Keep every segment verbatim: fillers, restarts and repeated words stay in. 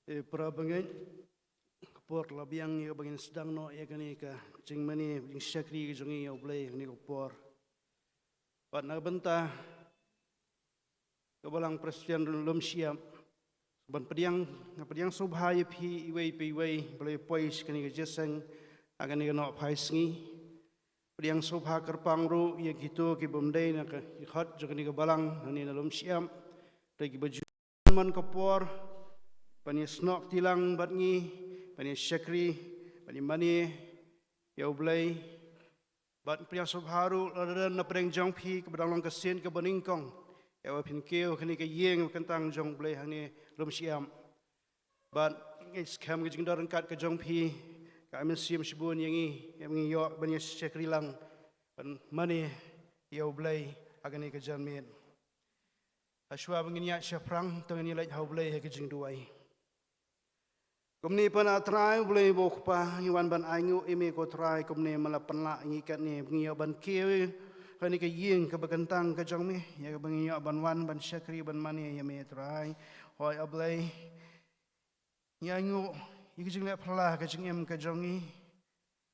Te para bangeit, ka por la biang ïa ka ba ngin sdang noh ïa kane ka jingmane jingshakri ka jong ngi ïa U Blei ha kane ka por. Bad na ka bynta ka Balang Presbyterian Lum Shyiap, ban pdiang, nga pdiang sngewbha ïa phi iwei pa iwei ba la ïa poi sha kane ka jingïaseng ha kane ka nohphai sngi. Pdiang sngewbha kyrpang ruh ïa kito ki bym dei na ka, ki khot jong kane ka balang nangne na Lum Shyiap, da ki ba ju mon ka por ban ïa snoh kti lang bad ngi, ban ïa shakri, ban ïa mane ïa U Blei. Bad pdiang sngewbha ruh lada don na pdeng jong phi kaba dang long ka sien kaba nyngkong, ïa ba phin kiew ha kane ka ïing ba kyntang jong U Blei hangne Lum Shyiap. Bad ngi skhem ka jingdon ryngkat ka jong phi ka ai mynsiem shibun ïa ngi, ïa ba ngin ïoh ban ïa shakri lang, ban mane ïa U Blei ha kane ka janmiet. Hashwa ba ngin ïaid shaphrang, to ngin ïa leit ha U Blei ha ka jingduwai. Kumne pat ah Trai U Blei ba u Kpa, ngi wan ban ainguh ïa me ko Trai, kumne me la pynlah ïa ngi katne ba ngi ïoh ban kiew ha kane ka ïing kaba kyntang ka jong me, ïa kaba ngi ïoh ban wan ban shakri ban mane ïa me Trai. Hooid ah Blei, ngi ainguh ïa ka jingleh phylla ka jingim ka jong ngi,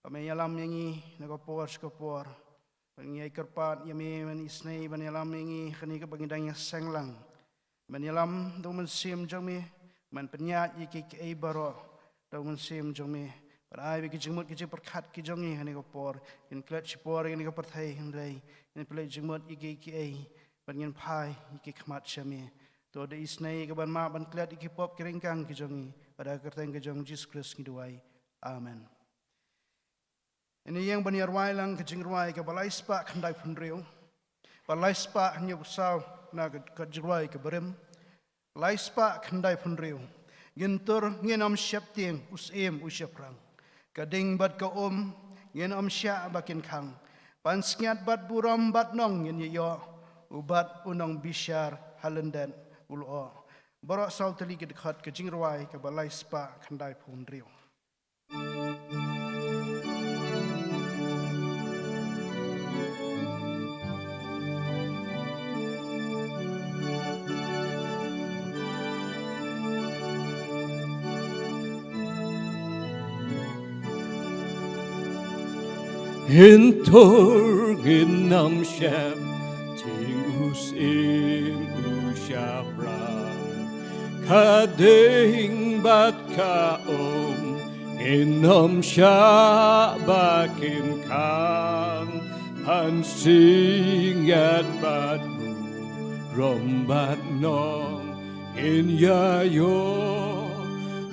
ba me ïalam ïa ngi na ka por sha ka por. Ba ngi ai kyrpad ïa me ban isynei ban ïalam ïa ngi ha kane kaba ngi dang ïaseng lang. Men ïalam da U Mynsiem jong me, men pynïaid ïa kiei kiei baroh da U Mynsiem jong me. Bad ai ba ki jingmut ki jingpyrkhat ki jong ngi ha kane ka por, ngin klet shipor ïa kane ka pyrthei hynrei ngin pynleit jingmut ïa kiei kiei, bad ngin phai ïa ki khmat sha me. To da isynei ka ban map ban klet ïa ki pop ki ryngkang ki jong ngi, bad ha ka kyrteng ka jong U Jisu Khrist ngi duwai. Amen. Ïa ngi ïeng ban ïa rwai lang ka jingrwai kaba lai spah khyndai phew hynriew. Ba lai spah hynñiew phew saw na ka, ka jingrwai kaba rim. Lai spah khyndai phew hynriew. Ngin tur ngin ym sheptieng, u syiem u shaphrang. Ka ding bad ka um ngin ym shah ba kin khang. Pansngiat bad burom bad nong ngin ïa ïoh. U bat u nongbishar ha lyndet u lyoh. Baroh saw tylli ki dkhot ka jingrwai kaba lai spah khyndai phew hynriew. Ngin tur ngin ym sheptieng, u syiem u shaphrang. Ka ding bad ka um ngin ym shah ba kin khang. Pansngiat bad burom bad nong ngin ïa ïoh.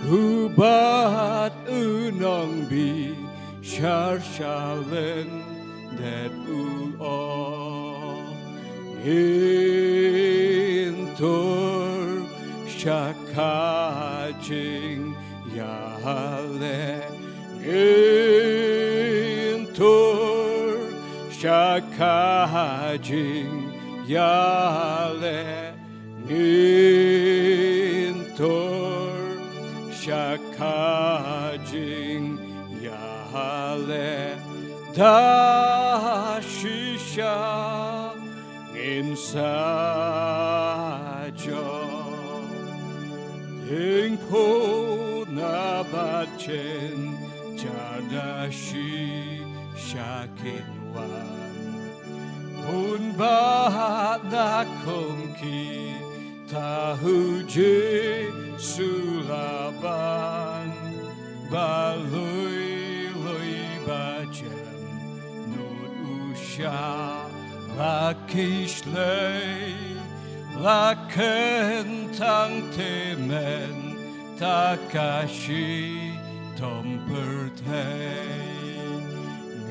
U bat u nongbishar sha lyndet u lyoh. Ngin tur sha ka jingïaleh. Ngin tur sha ka jingïaleh. Ngin tur sha ka jingïaleh. Da shisha ngin sa jop. Ding puna bad jynjar da shisha kin wan. Pun bad na kum kita u Jisu la ban. Ba lui lui ba jem nud u shah. La ki shlei la kyntang te mynta ka shitom pyrthei.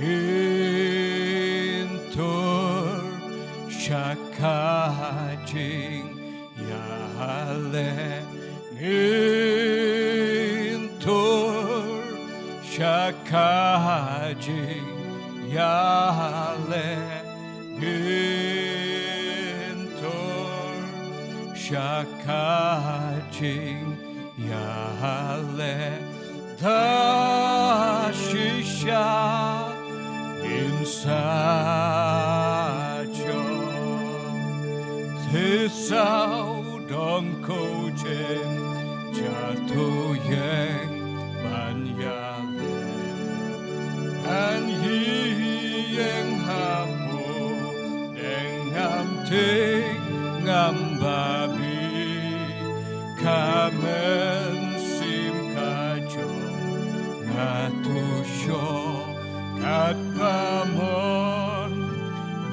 Ngin tur sha ka jing ïaleh. Ngin tur sha ka jingïaleh. Ngin tur sha ka jingïaleh. Da shisha ngin sa jop. Te sawdong ko jynjar to Mynsiem ka jong nga to shoh katba mon,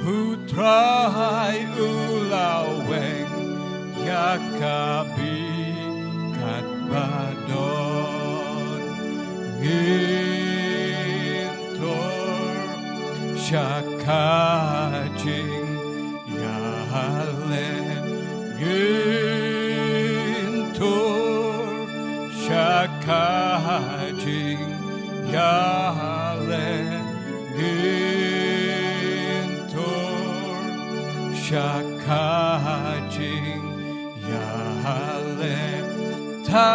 U Trai u la weng ïa ka bih katba don. Ngin tur sha ka jingïaleh, ngin tur sha ka jingïaleh, ngin tur sha ka jingïaleh. Ta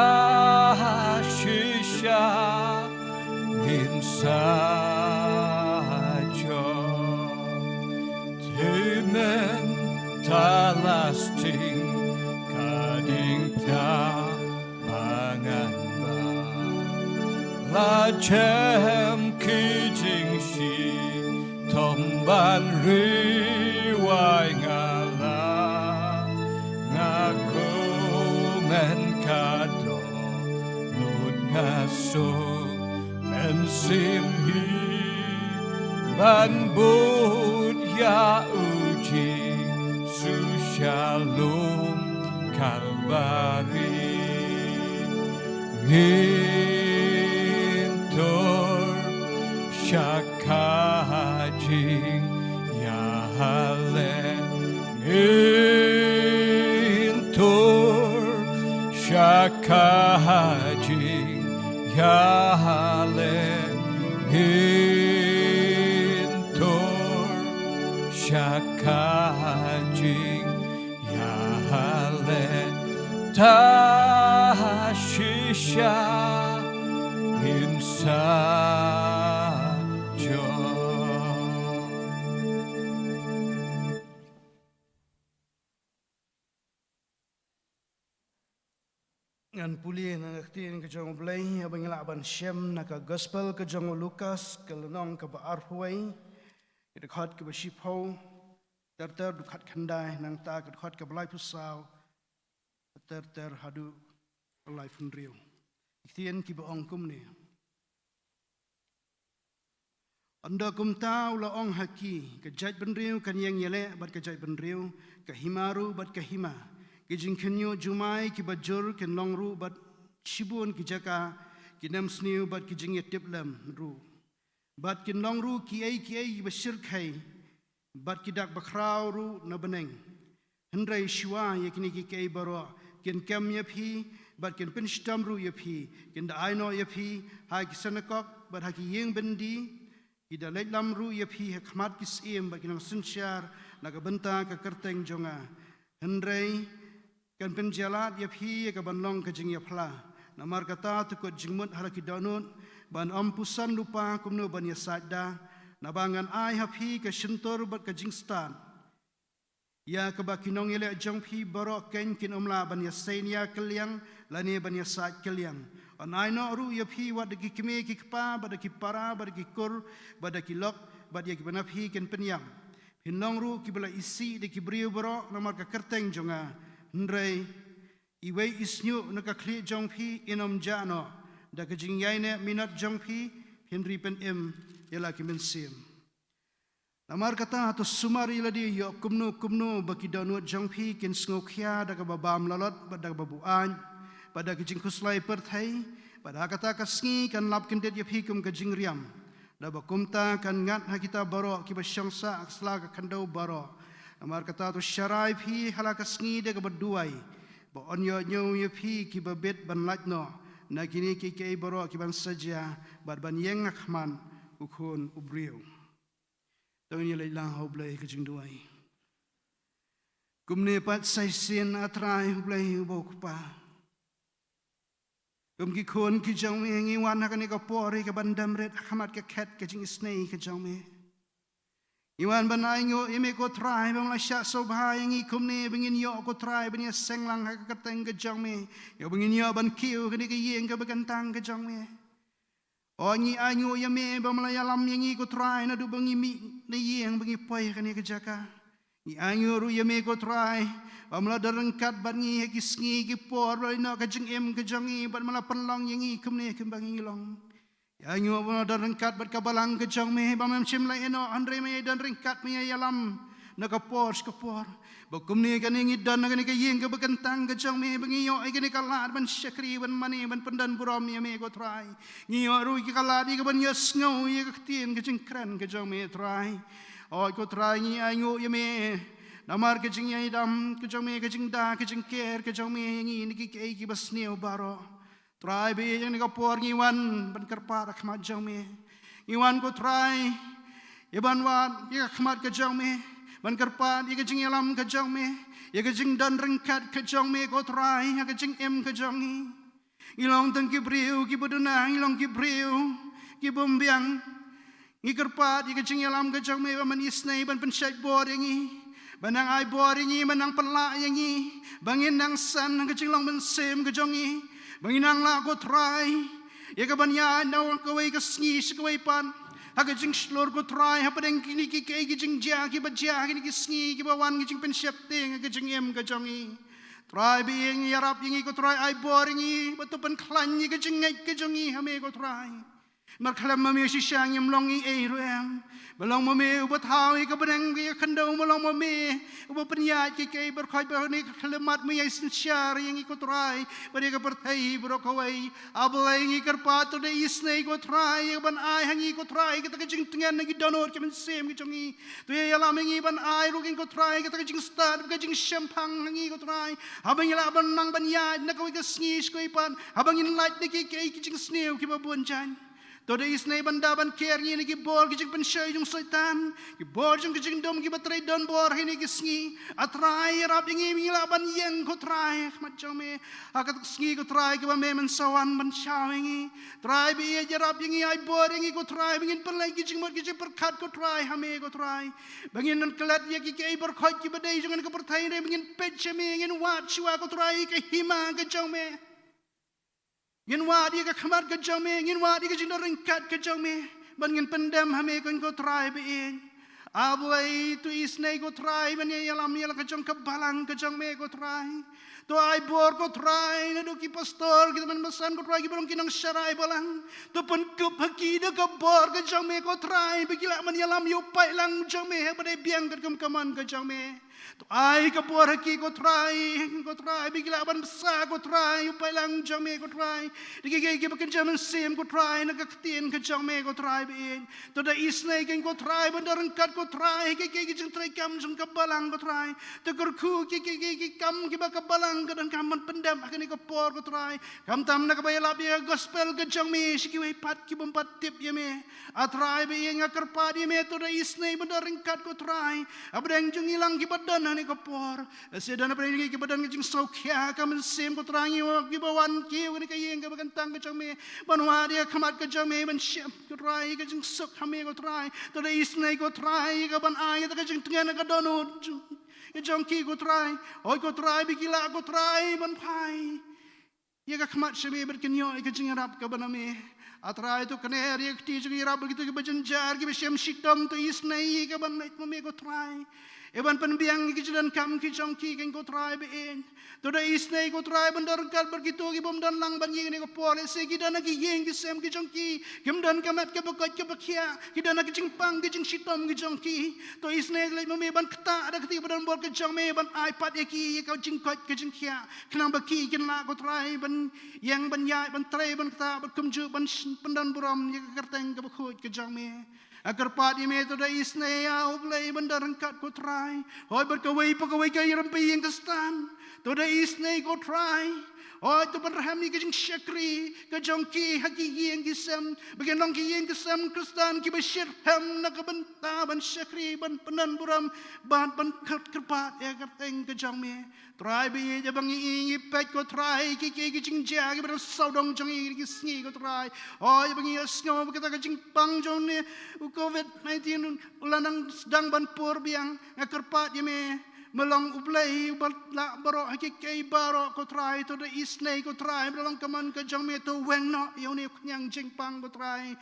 shisha ngin sa jop. Te mynta la sting ka diengphna ba ngan bam. La jem ki jingshitom ban ri wai nga la, nga kmen ka dohnud, nga suk mynsiem hi ban bud ïa u Jisu sha lum Kalbari. Ngin tur sha ka jingïaleh, ngin tur sha ka jingïaleh, ngin tur sha ka jingïaleh. Ta shisha ngin sa jop. Ngan pule na ka ktien ka jong U Blei, haba ngi lah ban shem na ka gospel ka jong u Lukas, ka lynnong kaba arphew wei, ka dkhot kaba shiphew, ter ter dkhot khyndai, nangta ka dkhot kaba laiphew saw, ter ter haduh laiphew hynriew. Ki ktien kiba ong kumne. Ynda kumta u la ong ha ki, ka jaitbynriew kan ïeng ïaleh bad ka jaitbynriew, ka hima ruh bad ka hima. Ki jingkhynñiuh jumai kiba jur kin long ruh bad shibun ki jaka, ki nemsniew bad ki jingïatiplem ruh. Bad kin long ruh kiei kiei kiba shyrkhei, bad ki dak bakhraw ruh na bneng. Hynrei shuwa ïa kine kiei kiei baroh, kin kem ïa phi, bad kin pynshitom ruh ïa phi, kin da ai noh ïa phi ha ki synagog bad ha ki ïing byndi, ki da leit lam ruh ïa phi ha khmat ki syiem bad ki nongsynshar na ka bynta ka kyrteng jong nga. Hynrei kan pynjia lad ïa phi ïa kaban long ka jingïaphla. Namar kata to kut jingmut ha la ki dohnud, ban ym puson lypa kumno ban ïasaid da, naba ngan ai ha phi ka shyntur bad ka jingstad, ïa kaba ki nongïaleh jong phi baroh keiñ kin ym lah ban ïaseiñ ïa kylliang lane ban ïasaid kylliang. Yn ai noh ruh ïa phi wat da ki kmie ki kpa, bad da ki para, bad da ki kur, bad da ki lok, bad ïa kiba na phi kin pynïap. Phin long ruh kiba la isih da ki briew baroh namar ka kyrteng jong nga. Hynrei iwei i shñiuh na ka khlieh jong phi in ym jah noh. Da ka jingïaineh minot jong phi phin ri pynim ïa la ki mynsiem. Namar kata to sumar ïa lade ïoh kumno kumno ba ki dohnud jong phi kin sngewkhia da kaba bam lalot bad da kaba buaid, bad da ki jingkhuslai pyrthei, bad ha kata ka sngi kan lap kyndit ïa phi kum ka jingriam. Da ba kumta kan ngat ha kita baroh kiba shong sah ha ka sla ka khyndew baroh. Namar kata to sharai phi ha la ka sngi da kaba duwai, ba yn ïoh ñiew ïa phi kiba bit ban lait noh na kine kiei kiei baroh kiban sa jia, bad ban ïeng ha khmat u Khun u briew. To ngin ïa leit lang ha U Blei ka jingduwai. Kumne pat sa shisien, A Trai U Blei uba U Kpa, kum ki khun ki jong me ngi wan ha kane ka por ïa kaban dem rit ha khmat ka khet ka jingisynei ka jong me. Ngi wan ban ainguh ïa me ko Trai ba me la shah sngewbha ïa ngi kumne ba ngin ïoh ko Trai ban ïaseng lang ha ka kyrteng ka jong me, ïa ba ngin ïoh ban kiew ha kane ka ïing kaba kyntang ka jong me. O ngi ainguh ïa me ba me la ïalam ïa ngi ko Trai naduh ba ngi mih na ïing ba ngi poi ha kane ka jaka. Ngi ainguh ruh ïa me ko Trai, ba me la don ryngkat bad ngi ha ki sngi ki por, ba la ïeh noh ka jingim ka jong ngi, bad me la pynlong ïa ngi kumne kumba ngi long. Ngi ainguh ba me la don ryngkat bad ka balang ka jong me, ba mem shym la ïeh noh, hynrei me ïa don ryngkat, me ïa ïalam na ka por sha ka por. Ba kumne kane ngi don ha kane ka ïing kaba kyntang ka jong me, ba ngi ïoh ïa kane ka lad ban shakri, ban mane, ban pyndon burom ïa me ko Trai. Ngi ïoh ruh ïa ka lad ïa ka ban ïohsngew ïa ka ktien ka jingkren ka jong me Trai. Hooid ko Trai, ngi ainguh ïa me namar ka jingïaidam ka jong me, ka jingda, ka jingker ka jong me ïa ngi na ki kaei kiba sniew baroh. Trai ba ïeit, ïa kane ka por ngi wan ban kyrpad ha khmat jong me. Ngi wan ko Trai ïa ban wad ïa ka khmat ka jong me, ban kyrpad ïa ka jingïalam ka jong me, ïa ka jingdon ryngkat ka jong me ko Trai ha ka jingim ka jong ngi. Ngi long tang ki briew kiba duna, ngi long ki briew kiba ym biang. Ngi kyrpad ïa ka jingïalam ka jong me, ba men isynei ban pynshait bor ïa ngi, ban nang ai bor ïa ngi, ban nang pynlah ïa ngi, ba ngin nang san ha ka jinglong mynsiem ka jong ngi, ba ngin nang lah ko Trai ïa ka ban ïaid na kawei ka sngi sha kawei pat ha ka jingshlur ko Trai, hapdeng kine ki kaei ki jingjia kiba jia ha kine ki sngi kiba wan, ki jingpynsheptieng ha ka jingim ka jong ngi. Trai ba ïeit, ngi ïarap ïa ngi ko Trai, ai bor ïa ngi, ba to pynkhlaiñ ïa ka jingngeit ka jong ngi ha me ko Trai. Namar khlem ma me shisha ngim long ei ei ruh em. Ba long ma me uba thaw ïa ka bneng ïa ka khyndew, ba long ma me uba pynïaid ïa ki kaei baroh, ba ha kane ka khyllipmat me ïai synshar ïa ngi ko Trai bad ïa ka pyrthei baroh kawei. A Blei, ngi kyrpad to da isynei ko Trai ïa ka ban ai ha ngi ko Trai kata ka jingtngen na ki dohnud ki mynsiem ki jong ngi. To ïa ïalam ïa ngi ban ai ruh ïa ngi ko Trai kata ka jingstad, ka jingshemphang ha ngi ko Trai, haba ngi lah ban nang ban ïaid na kawei ka sngi sha kawei pat, haba ngin lait na ki kaei ki jingsniew kiba bun jait. To da isynei ban da ban ker ngi na ki bor ki jingpynshoi jong Soitan, ki bor jong ki jingdum kiba trei don bor ha kine ki sngi. A Trai, ïarap ïa ngi ba ngin lah ban ïeng ko Trai ha khmat jong me ha kata ka sngi ko Trai kaba me men sa wan ban shaw ïa ngi. Trai ba ïeit, ïarap ïa ngi, ai bor ïa ngi ko Trai ba ngin pynleit ki jingmut ki jingpyrkhat ko Trai ha me ko Trai, ba ngin nang klet ïa ki kaei baroh kiba dei jong kane ka pyrthei, hynrei ba ngin peit sha me, ngin wad shuwa ko Trai ïa ka hima ka jong me. Ngin wad ïa ka khmat ka jong me, ngin wad ïa ka jingdon ryngkat ka jong me, ban ngin pyndem ha me ko Trai ba ïeit. A Blei, to isynei ko Trai ban ïa ïalam ïa la ka jong ka balang ka jong me ko Trai. To ai bor ko Trai naduh ki pastor, ki tymmen basan ko Trai, kiba long ki nongshakri balang. To pynkup ha ki da ka bor ka jong me ko Trai, ba ki lah ban ïalam ïa u paidlang jong me haba dei biang katkum ka mon ka jong me. To ai ka bor ha ki ko Trai, ko Trai ba ki lah ban bsa ko Trai ïa u paidlang jong me ko Trai, da ki kaei kiba kynja mynsiem ko Trai na ka ktien ka jong me ko Trai ba ïeit. To da isynei ko Trai ban don ryngkat ko Trai ha ki kaei ki jingtrei kam jong ka balang ko Trai. To kyrkhu ki kaei ki kam kiba ka balang ka donkam ban pyndem ha kane ka por ko Trai, khamtam na kaba ïalap ïa ka gospel ka jong me sha kiwei pat ki bym pat tip ïa me. A Trai ba ïeit, nga kyrpad ïa me to da isynei ban don ryngkat ko Trai hapdeng jong ngi lang kiba don ha kane ka por. Lehse don hapdeng jong ngi kiba don ka jingsngewkhia ka mynsiem ko Trai, ngi ong kiba wan kiew ha kane ka ïing kaba kyntang ka jong me, ban wad ïa ka khmat ka jong me, ban shem ko Trai ïa ka jingsuk ha me ko Trai. To da isynei ko Trai ïa ka ban ai ïa ka jingtngen ha ka dohnud jong, jong ki ko Trai. Hooid ko Trai ba ki lah ko Trai ban phai ïa ka khmat sha me bad kin ïoh ïa ka jingïarap kaba na me. A Trai to kner ïa ka kti jong ki, ïarap bad kito kiba jynjar, kiba shem shitom, to isynei ïa ka ban leit ma me ko Trai, ïa ban pynbiang ïa ki jingdonkam ki jong ki ko Trai ba ïeit. To da isynei ko Trai ban don ryngkat bad kito ki bym don lang bad ngi kane ka por, lehse ki don ha ki ïing ki sem ki jong ki, kim don ka met kaba koit kaba khiah, ki don ha ki jingpang ki jingshitom ki jong ki. To isynei leit ma me ban ktah da ka kti ba don bor ka jong me, ban ai pat ïa ki ïa ka jingkoit ka jingkhiah, khnang ba ki kin lah ko Trai ban ïeng ban ïaid ban trei ban ktah bad kumjuh ban sh-, pyndon burom ïa ka kyrteng kaba khuid ka jong me. Nga kyrpad ïa me to da isynei ïa U Blei ban don ryngkat ko Trai, hooid bad kawei pa kawei ka rympei ïing Khristan. To da isynei ko Trai, hooid to pynrhem ïa ka jingshakri ka jong ki ha ki ïing ki sem, ba kin long ki ïing ki sem Khristan kiba shitrhem na ka bynta ban shakri, ban pyndon burom bad ban kyr-, kyrpad ïa ka kyrteng ka jong me. Trai ba ïeit, haba ngi ïohi ngi peit ko Trai ki, ki, ki jingjia kiba don sawdong jong ngi ki sngi ko Trai, hooid ba ngi ïohsngew ba kata ka jingpang jong une u covid nineteen u la nang sdang ban pur biang. Nga kyrpad ïa me, me long U Blei uba lah baroh ha ki kaei baroh ko Trai. To da isynei ko Trai, ba la long ka mon ka jong me, to weng noh ïa une u khñiang jingpang ko Trai.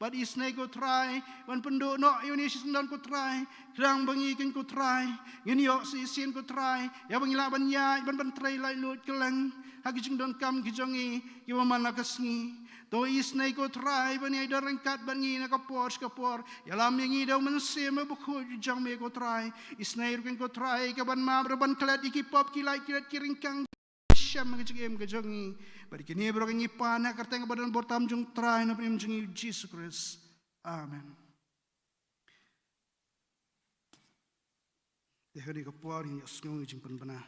Bad isynei ko Trai, ban pynduh noh ïa une u shisyndon ko Trai, khnang ba ngi kin ko Trai, ngin ïoh shisien ko Trai, ïa ba ngi lah ban ïaid, ban ban trei laitluid kylleng, ha ki jingdonkam ki jong ngi, kiba man la ka sngi. To isynei ko Trai, ban ïai don ryngkat bad ngi na ka por sha ka por, ïalam ïa ngi da u Mynsiem Bakhuid jong me ko Trai, isynei ruh kin ko Trai, ka ban map, ruh ban klet ïa ki pop, ki lait, ki lait, ki ryngkang, shem ka jingim ka jong ngi. Bad kine baroh ngi pan ha ka kyrteng ba don bor tam jong Trai na pyrshah jong ngi Jisu Khrist. Amen. Te ha kane ka por ngin ïa sngew ïa ka jingpynbna.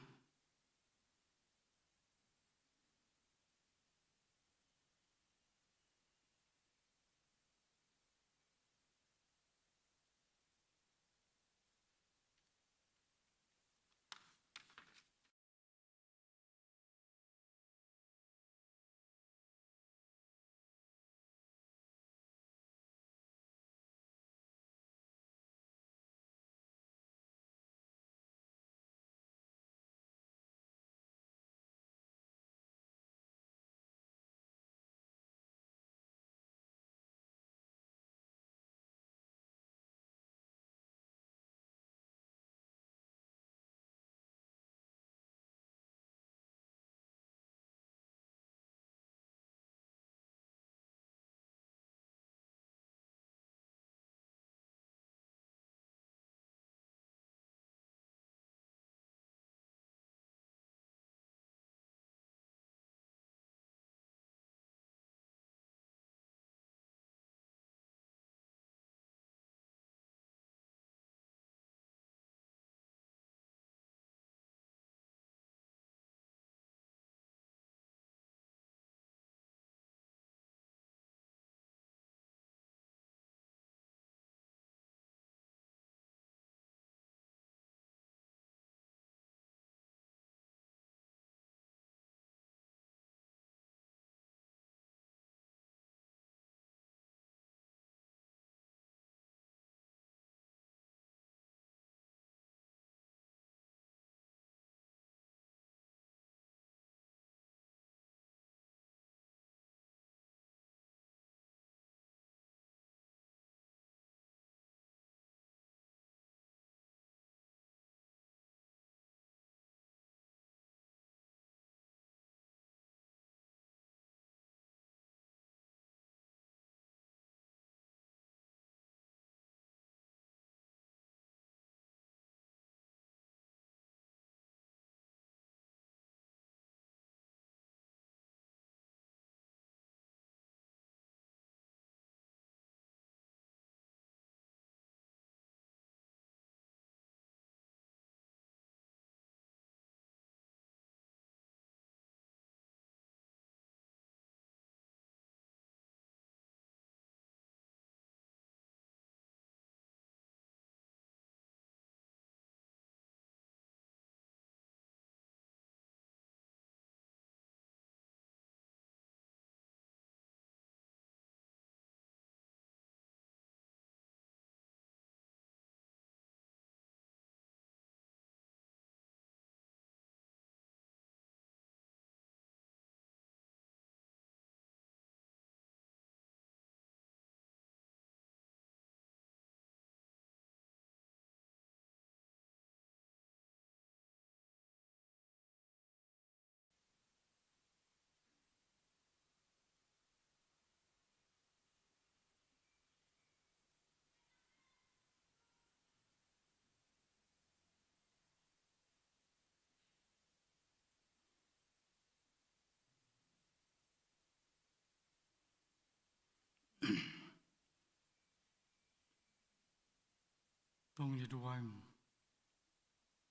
Tong ïa duwai.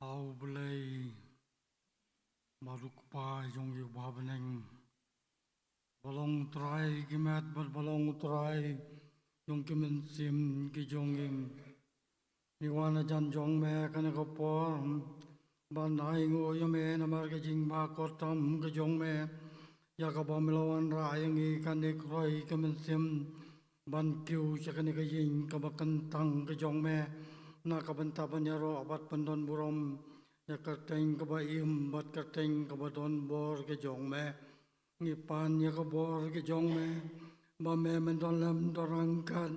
A U Blei, ba dei u Kpa jong ngi uba ha bneng, ba long Trai ki met bad ba long Trai jong ki mynsiem ki jong ngi. Ngi wan hajan jong me kane ka por ban ainguh ïa me namar ka jingbakor tam ka jong me, ïa kaba me la wanrah ïa ngi kane ka roi ka mynsiem ban kiew sha kane ka ïing kaba kyntang ka jong me, na ka bynta ban ïaroh bad pyndon burom ïa ka kyrteng kaba im bad ka kyrteng kaba don bor ka jong me. Ngi pan ïa ka bor ka jong me ba me men don lem don ryngkat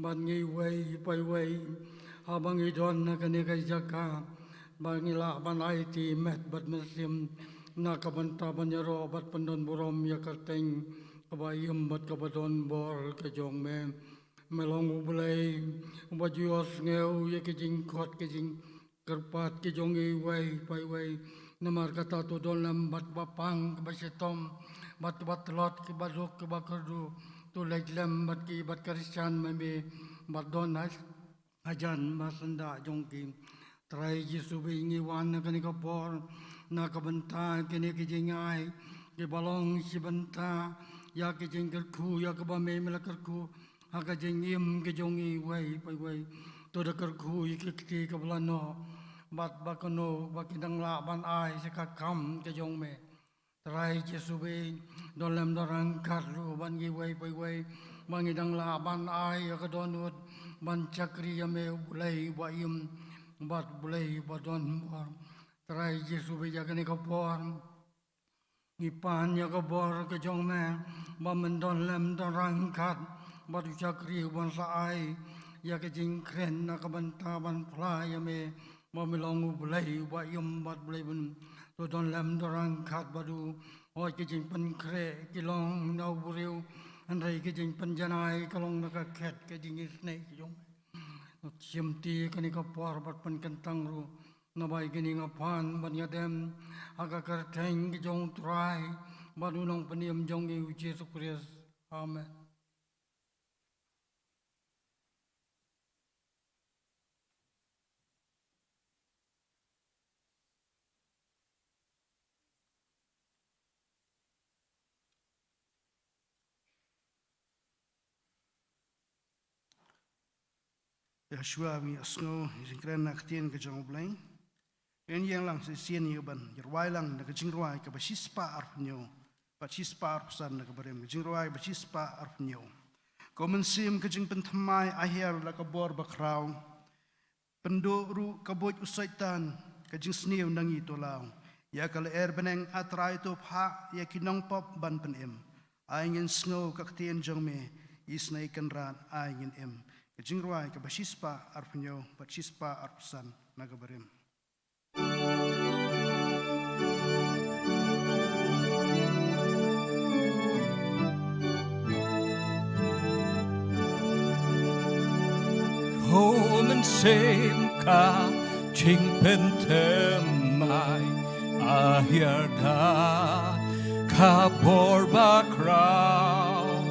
bad ngi iwei pa iwei, haba ngi don ha kane ka jaka, ba ngi lah ban aiti met bad mynsiem na ka bynta ban ïaroh bad pyndon burom ïa ka kyrteng kaba im bad kaba don bor ka jong me. Me long U Blei uba ju ïohsngew ïa ki jingkhot ki jingkyrpad ki jong ngi iwei pa iwei. Namar kata to don lem bad kaba pang kaba shitom bad kaba tlot kaba duk kaba kyrduh. To leit lem bad ki bad kyrshan ma me bad don ha hajan ba syndah jong ki. Trai Jisu bad ngi wan ha kane ka por na ka bynta kine ki jingai kiba long shi bynta ïa ki jingkyrkhu ïa kaba me me la kyrkhu ha ka jingim ka jong ngi iwei pa iwei. To da kyrkhu ïa ki kti kaba la noh bad ba kano ba ki dang lah ban ai sha ka kam ka jong me. Trai Jisu bad don lem don ryngkat ruh bad ngi iwei pa iwei ba ngi dang lah ban ai ïa ka dohnud ban shakri ïa me U Blei uba im bad U Blei uba don bor. Trai Jisu bad ïa kane ka por ngi pan ïa ka bor ka jong me ba men don lem don ryngkat bad u shakri uban sa ai ïa ka jingkren na ka bynta ban phla ïa me. Ba me long U Blei uba im bad Blei ban to don lem don ryngkat bad u. Hooid ki jingpynkhreh ki long na u briew, hynrei ki jingpynjanai ka long na ka khet ka jingisynei ka jong me. Shim ti kane ka por bad pynkyntang ruh. Naba ïa kine nga pan bad nga dem ha ka kyrteng ka jong U Trai bad U Nongpynim jong ngi U Jisu Khrist. Amen. Ïa shuwa ba ngin ïa sngew ïa ka jingkren na ka ktien ka jong U Blei, ngin ïeng lang shisien ïa u ban ïa rwai lang na ka jingrwai kaba shispah arphew hynñiew bad shispah arphew san na ka barim. Ka jingrwai kaba shispah arphew hynñiew. Ko Mynsiem ka jingpynthymmai, ai hiar la ka bor bakhraw. Pynduh ruh ka buit u Soitan ka jingsniew na ngi, to law ïa ka lyer bneng, A Trai, to phah ïa ki nongpop ban pynim. Ai ngin sngew ka ktien jong me, Isynei Kynrad ai ngin im. Ka jingrwai kaba shispah arphew hynñiew bad shispah arphew san na ka barim. Ko Mynsiem ka jingpynthymmai, ai hiar da ka bor bakhraw.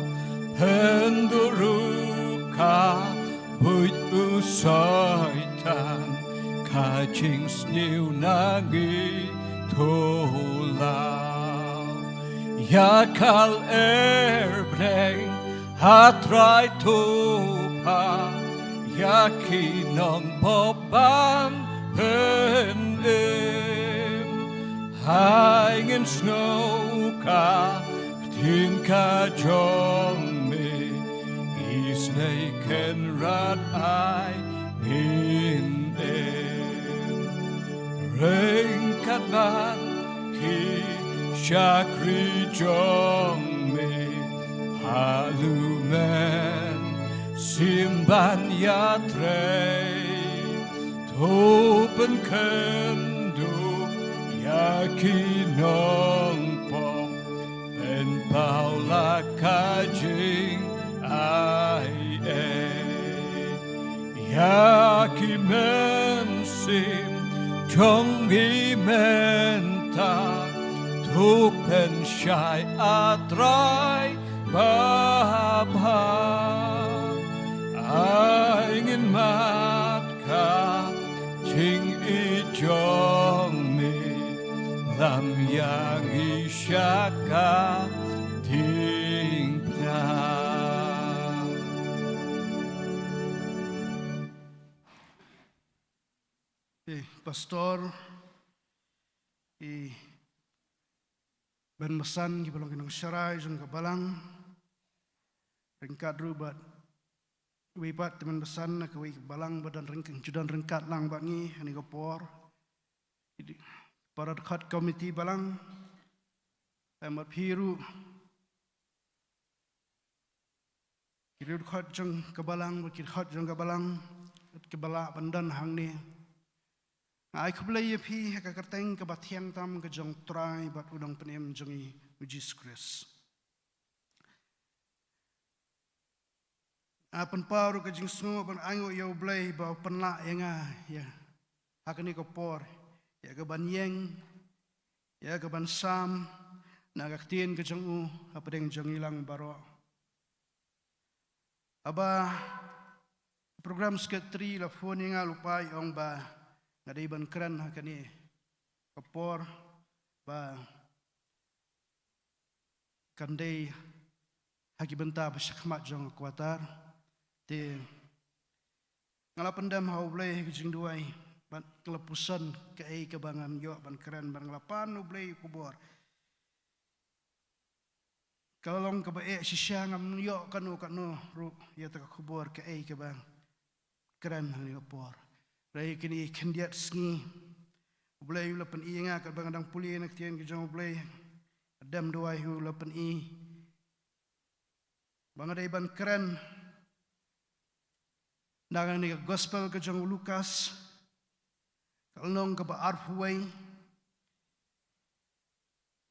Pynduh ruh ka buit u Soitan ka jingsniew na ngi, to law ïa ka lyer bneng, A Trai, to phah ïa ki nongpop ban pynim. Ai ngin sngew ka ktien ka jong me, Isynei Kynrad ai ngin im. Ryngkat bad ki shakri jong me, ha u Mynsiem ban ïatrei. To pynkynduh ïa ki nongpop, pynpaw la ka jingai ei. Ïa ki mynsiem jong ngi mynta, to pynshai, A Trai babha. Ai ngin mad ka jingïeit jong me, lam ïa ngi sha ka diengphna. Eh, Pastor, eh, Ban Basan kiba long ki nongsharai jong ka balang, ryngkat ruh bad wei pat tymmen basan na kawei ka balang ba don ryngkat, ju don ryngkat lang bad ngi ha kane ka por. Para dkhot komiti balang, em bad phi ruh Ki dkhot jong ka balang, bad ki dkhot jong ka balang, bad kiba lah ban don hangne. Nga ai khublei ïa phi ha ka kyrteng kaba thiang tam ka jong u Trai bad u Nongpynim jong ngi u Jisu Khrist. Nga pynpaw ruh ka jingsngew ban ainguh ïa U Blei ba u pynlah ïa nga ïa ha kane ka por, ïa ka ban ïeng, ïa ka ban sam na ka ktien ka jong u hapdeng jong ngi lang baroh. Haba program secretary la phone ïa nga lypa, i ong ba nga dei ban kren ha kane ka por, ba kan dei ha ki bynta ba shakhmat jong ka quarter. Te nga la pyndem ha U Blei ha ka jingduwai, bad nga la pyrshang kaei kaba ngan ïoh ban kren, bad nga la pan U Blei u khubor. Ka la long kaba eh shisha, ngam ïoh kano kano ruh ïa kata ka khubor kaei kaba kren ha kane ka por. Hynrei kine ki khyndiat sngi U Blei u la pyni ïa nga, katba nga dang pule na ka ktien ka jong U Blei, dem duwai u la pyni ba nga dei ban kren na kane ka gospel ka jong u Lukas, ka lynnong kaba arphew wei,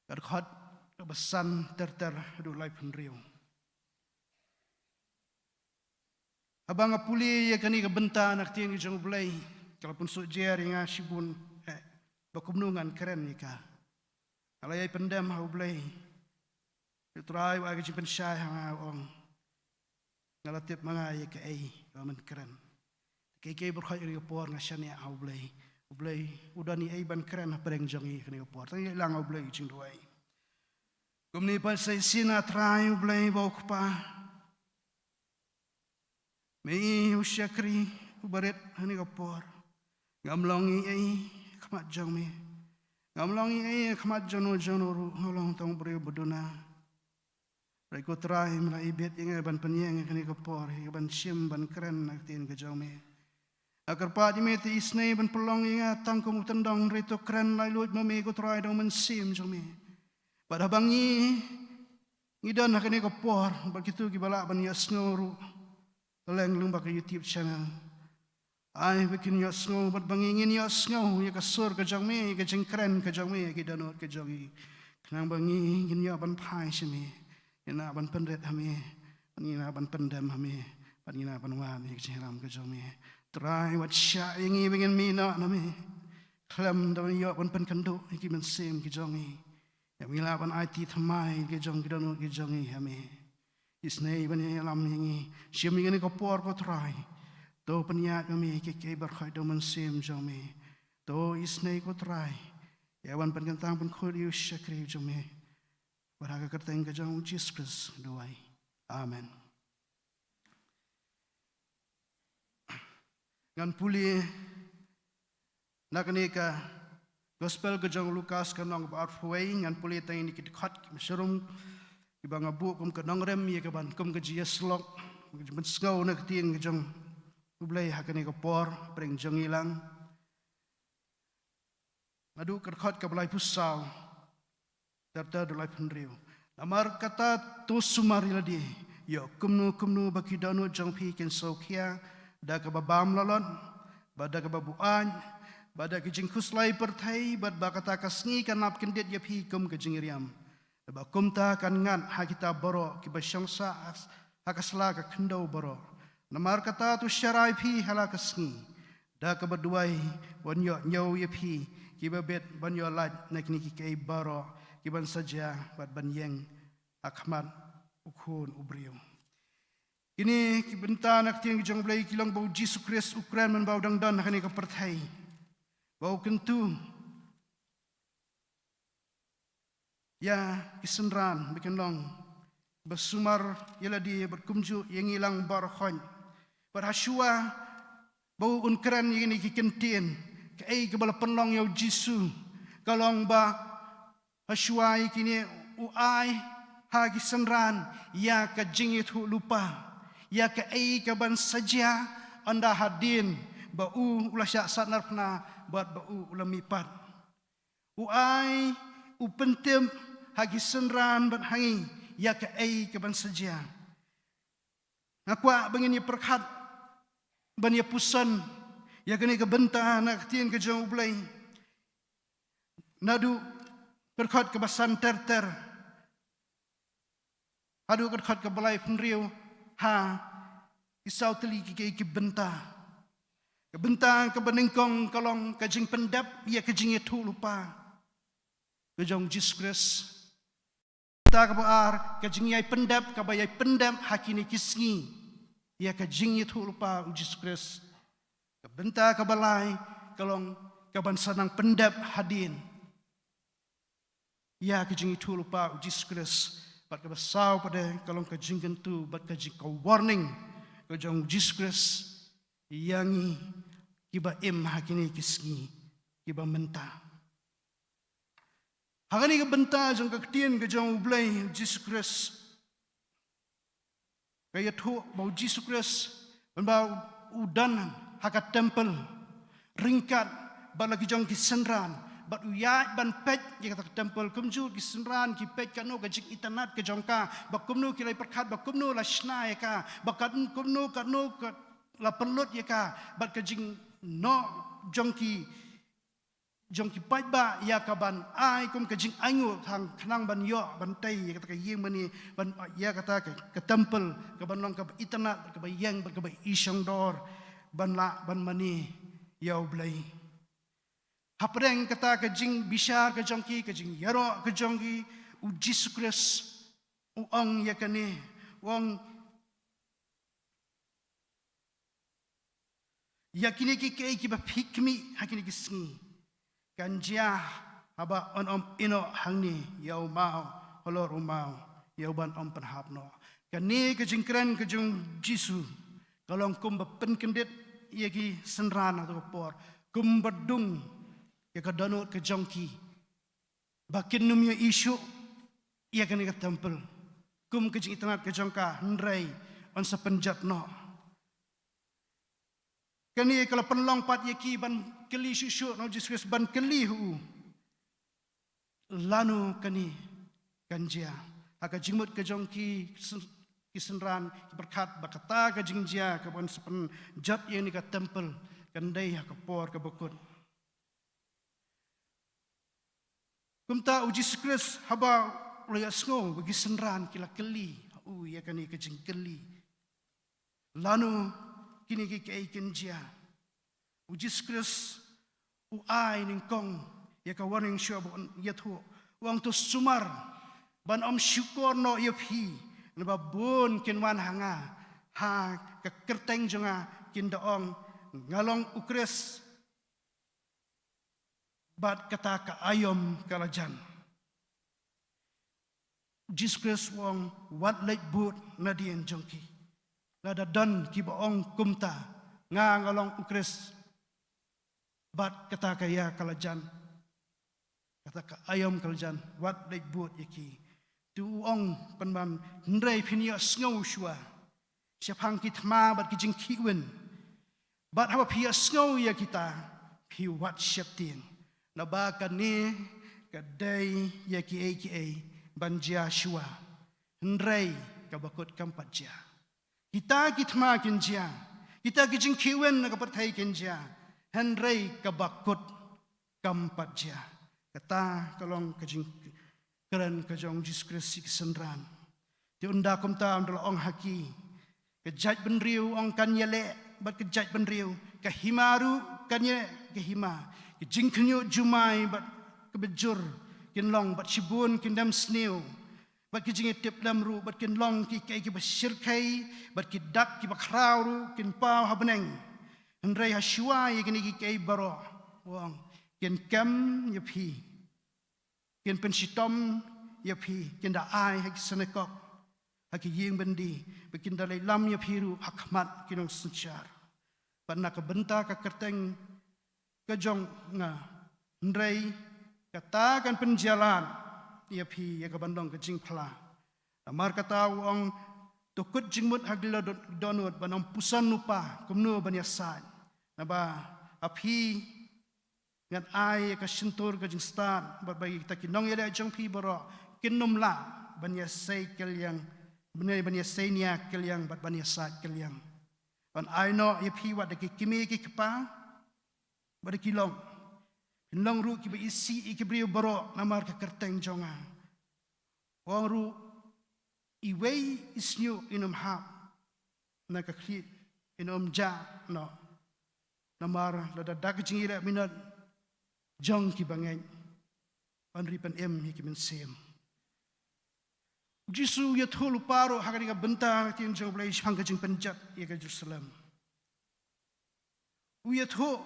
ka dkhot kaba san ter ter haduh laiphew hynriew. Haba nga pule ïa kane ka bynta na ka ktien ka jong U Blei, ka la pynsuhjer ïa nga shibun, eh, ba kumno ngan kren ïa ka. Nga la ïai pyndem ha U Blei. U Trai u ai ka jingpynshai ha nga, u ong, nga la tip ma nga ïa kaei ba men kren. Kaei kaei baroh ha kane ka por nga shaniah ha U Blei. U Blei u don ei ban kren hapdeng jong ngi ha kane ka por. Tang ïa lang ha U Blei ka jingduwai. Kumne pat sa shisien, A Trai U Blei ba u Kpa, me i u shakri uba rit ha kane ka por. Ngam long ei ei ha khmat jong me. Ngam long ei ei ha khmat jong no jong no ruh, nga long tang u briew ba duna. Hynrei ko Trai, me la ibit ïa nga ban pynïeng ha kane ka por, ïa ban shim ban kren na ka ktien ka jong me. Nga kyrpad ïa me te isynei ban pynlong ïa nga tang kum u tyndong, hynrei to kren laitluid ma me ko Trai da u Mynsiem jong me. Bad haba ngi, ngi don ha kane ka por, bad kito kiba lah ban ïohsngew ruh, to leh lyngba ka YouTube channel. Ai ba kin ïohsngew, bad ba ngi ngin ïohsngew ïa ka sur ka jong me, ïa ka jingkren ka jong me, ïa ki dohnud ka jong ngi. Khnang ba ngi ngin ïoh ban phai sha me, ngin ïoh ban pynrit ha me, ngin ïoh ban pyndem ha me, bad ngin ïoh ban wad ïa ka jingïalam ka jong me. Trai, wat shah ïa ngi ba ngin mih noh na me khlem da ban ïoh ban pynkynduh ïa ki mynsiem ki jong ngi. Ïa ba ngin lah ban aiti thymmai ki jong ki dohnud ki jong ngi ha me. Isynei ban ïalam ïa ngi shim ïa kane ka por ko Trai. To pynïaid ma me kiei kiei baroh da u Mynsiem jong me. To isynei ko Trai, ïa ban pynkyntang pynkhuid ïa u shakri jong me. Bad ha ka kyrteng ka jong u Jisu Khrist duwai. Amen. Ngan pule na kane ka gospel ka jong u Lukas, ka lynnong ba arphew wei, ngan pule tang ïa kine ki dkhot kiba shrum, kiba nga buh kum ka nongrim ïa ka ban, kum ka jingïasyllok, kum ka jingpynsngew na ka ktien ka jong U Blei ha kane ka por, hapdeng jong ngi lang. Naduh ka dkhot kaba laiphew saw ter ter haduh laiphew hynriew. Namar kata to sumar ïa lade, ïoh kumno kumno ba ki dohnud jong phi kin sngewkhia da kaba bam lalot, bad da kaba buaid, bad da ki jingkhuslai pyrthei, bad ba kata ka sngi kan ap kyndit ïa phi kum ka jingriam. Ba kumta kan ngat ha kita baroh kiba shong sah ha ka sla ka khyndew baroh. Namar kata to sharai phi ha la ka sngi da kaba duwai, wan ïoh ñiew ïa phi kiba bit ban ïoh lait na kine kiei kiei baroh kiban sa jia bad ban ïeng ha khmat u Khun u briew. Kine ki bynta na ka ktien ka jong U Blei ki long ba u Jisu Khrist u kren mynba u dang don ha kane ka pyrthei, ba u kyntu ïa ki synran ba kin long ba sumar ïa lade bad kumjuh ïa ngi lang baroh. Bad hashwa ba un kren ïa kine ki kyntien, kaei kaba la pynlong ïa u Jisu ka long ba hashwa ïa kine u ai ha ki synran ïa ka jingïathuhlypa ïa kaei kaban sa jia ynda hadien ba u u la shah sahnarphna bad ba u u la mihpat. U ai, u pyntip ha ki synran bad ha ngi ïa kaei kaban sa jia. Nga kwah ba ngin ïa pyrkhat, ban ïa puson ïa kane ka bynta na ka ktien ka jong U Blei. Naduh ka dkhot kaba san ter ter haduh ka dkhot kaba laiphew hynriew, ha ki saw tylli ki, ki, ki bynta. Ka bynta kaba nyngkong ka long ka jingpyndep ïa ka jingïathuhlypa ka jong U Jisu Khrist. Bynta kaba ar, ka jingïai pyndep, kaba ïai pyndep ha kine ki sngi ïa ka jingïathuhlypa U Jisu Khrist. Ka bynta kaba lai ka long kaban sa nang pyndep hadien ïa ka jingïathuhlypa U Jisu Khrist. Bad kaba saw pat de ka long ka jingkyntu bad ka jing, ka warning ka jong U Jisu Khrist ïa ngi kiba im ha kine ki sngi kiba mynta. Ha kane ka bynta jong ka ktien ka jong U Blei, U Jisu Khrist, ka ïathuh ba U Jisu Khrist, ban ba u don ha ka templ ryngkat bad la ki jong ki synran, bad u ïaid ban peit ïa kata ka templ. Kumjuh ki synran ki peit katno ka jingitynnad ka jong ka, ba kumno ki la pyrkhat, ba kumno la shna ïa ka, ba kat, kumno katno ka la pynlut ïa ka, bad ka jingnoh jong ki jong ki paidbah ïa kaban ai kum ka jingainguh tang khnang ban ïoh ban tei ïa kata ka ïing mane, ban ïa kata ka, ka templ kaban long kaba itynnad, kaba ïeng, kaba ishongdor, ban lah ban mane ïa U Blei. Hapdeng kata ka jingbishar ka jong ki, ka jingïaroh ka jong ki, U Jisu Khrist u ong ïa kane, u ong, ïa kine ki, ki, kiba phi khmih ha kine ki sngi kan jia haba yn ym ïehnoh hangne ïa u maw halor u maw, ïa uban ym pynhap noh. Kane ka jingkren ka jong U Jisu ka long kumba pynkyndit ïa ki synran ha kata ka por, kumba dung ïa ka dohnud ka jong ki ba kin ym ïohi shuh ïa kane ka templ kum ka jingitynnad ka jong ka, hynrei yn sa pynjot noh. Kane ka la pynlong pat ïa ki ban kylli shuh shuh na U Jisu Khrist, ban kylli ha u, lano kane kan jia? Ha ka jingmut ka jong ki, ki syn-, ki synran ki pyrkhat ba kata ka jingjia kaban sa pynjot ïa kane ka templ kan dei ha ka por kaba kut. Kumta U Jisu Khrist haba u la ïohsngew ba ki synran ki la kylli ha u ïa kane ka jingkylli, lano kine ki, kiei kin jia, U Jisu Khrist u ai nyngkong ïa ka warning shuwa ba un ïathuh. U ong, to sumar ban ym shukor noh ïa phi, naba bun kin wan ha nga ha ka kyrteng jong nga, kin da ong, nga long U Khrist, bad kata ka aïom ka la jan. U Jisu Khrist u ong, wat leit bud nadien jong ki. Lada don kiba ong kumta, nga, nga long U Khrist, bad kata ka aïom ka la jan, kata ka aïom ka la jan, wat leit bud ïa ki. To u ong pynban, hynrei phin ïohsngew shuwa shaphang ki thma bad ki jingkhihwin. Bad haba phi ïohsngew ïa kita, phi wat sheptieng. Naba kane ka dei ïa kiei kiei ban jia shuwa, hynrei kaba kut kam pat jia. Kita ki thma kin jia, kita ki jingkhihwin na ka pyrthei kin jia, hynrei kaba kut kam pat jia. Kata ka long ka jingkren ka jong U Jisu Khrist ïa ki synran. Te ynda kumta, ynda la ong ha ki, ka jaitbynriew, ong, kan ïaleh bad ka jaitbynriew, ka hima ruh kan ïaleh ka hima, ka jingkhynñiuh jumai bad kaba jur kin long, bad shibun kin dem sniew, bad ki jingïatiplem ruh, bad kin long ki, ki, kiba shyrkhei, bad ki dak kiba khraw ruh kin paw ha bneng. Hynrei ha shuwa ïa kine ki, ki baroh, u ong, kin kem ïa phi, kin pynshitom ïa phi, kin da ai ha ki synagog, ha ki ïing byndi, bad kin da leit lam ïa phi ruh ha khmat ki nongsynshar. Bad na ka bynta ka kyrteng ka jong nga, hynrei kata kan pynjlan ïa phi ïa kaban long ka jingphla. Namar kata u ong, to kut jingmut ha ki dohnud, ban ym puson lypa kumno ban ïasaid. Naba ha phi ngan ai ïa ka shyntur ka jingstad, bad ba kita ki nongïaleh jong phi baroh kin ym lah ban ïasei kylliang Bnai ban ïa seinia kylliang bad ban ïa sait kylliang. Ban ai noh ïa phi wat da ki kmie ki kpa bad da ki long. Phin long ruh kiba isih ïa ki briew baroh namar ka kyrteng jong nga. Ong ruh, iwei i shñiuh in ym hap na ka khlieh, in ym jah noh. Namar lada da ka jingïaleh minot jong kiba ngeit, yn ri pynim ïa ki mynsiem. U Jisu u ïathuh lypa ruh ha kane ka bynta ka ktien jong U Blei shaphang ka jingpynjot ïa ka Jerusalem. U ïathuh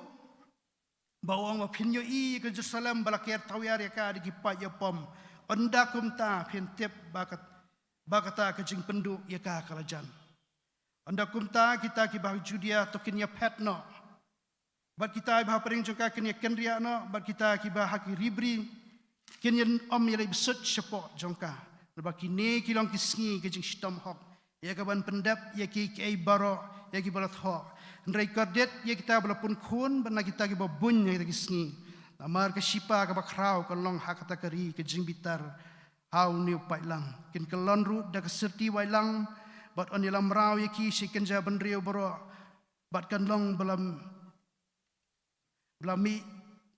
ba u ong ba phin ïohi ïa ka Jerusalem ba la ker tawiar ïa ka da ki paid ïapom. Ynda kumta phin tip ba kat-, ba kata ka jingpynduh ïa ka ka la jan. Ynda kumta kita kiba ha Judia to kin ïa phet noh. Bad kita ba ha pdeng jong ka kin ïa kynriah noh, bad kita kiba ha ki ribri kin ïa ym ïa leit bsut shapoh jong ka. Naba kine ki long ki sngi ka jingshitom hok ïa ka ban pyndep ïa ki, kiei baroh ïa kiba la thoh. Hynrei kordit ïa kita ba la pun khun bad na kita kiba bun ïa kita ki sngi. Namar ka shipa kaba khraw kan long ha kata ka ri ka jingbitar ha une u paidlang. Kin kyllon ruh da ka syrti waitlang bad yn ïalam mraw ïa ki sha ki kynja bynriew baroh. Bad kan long ba la, ba la mih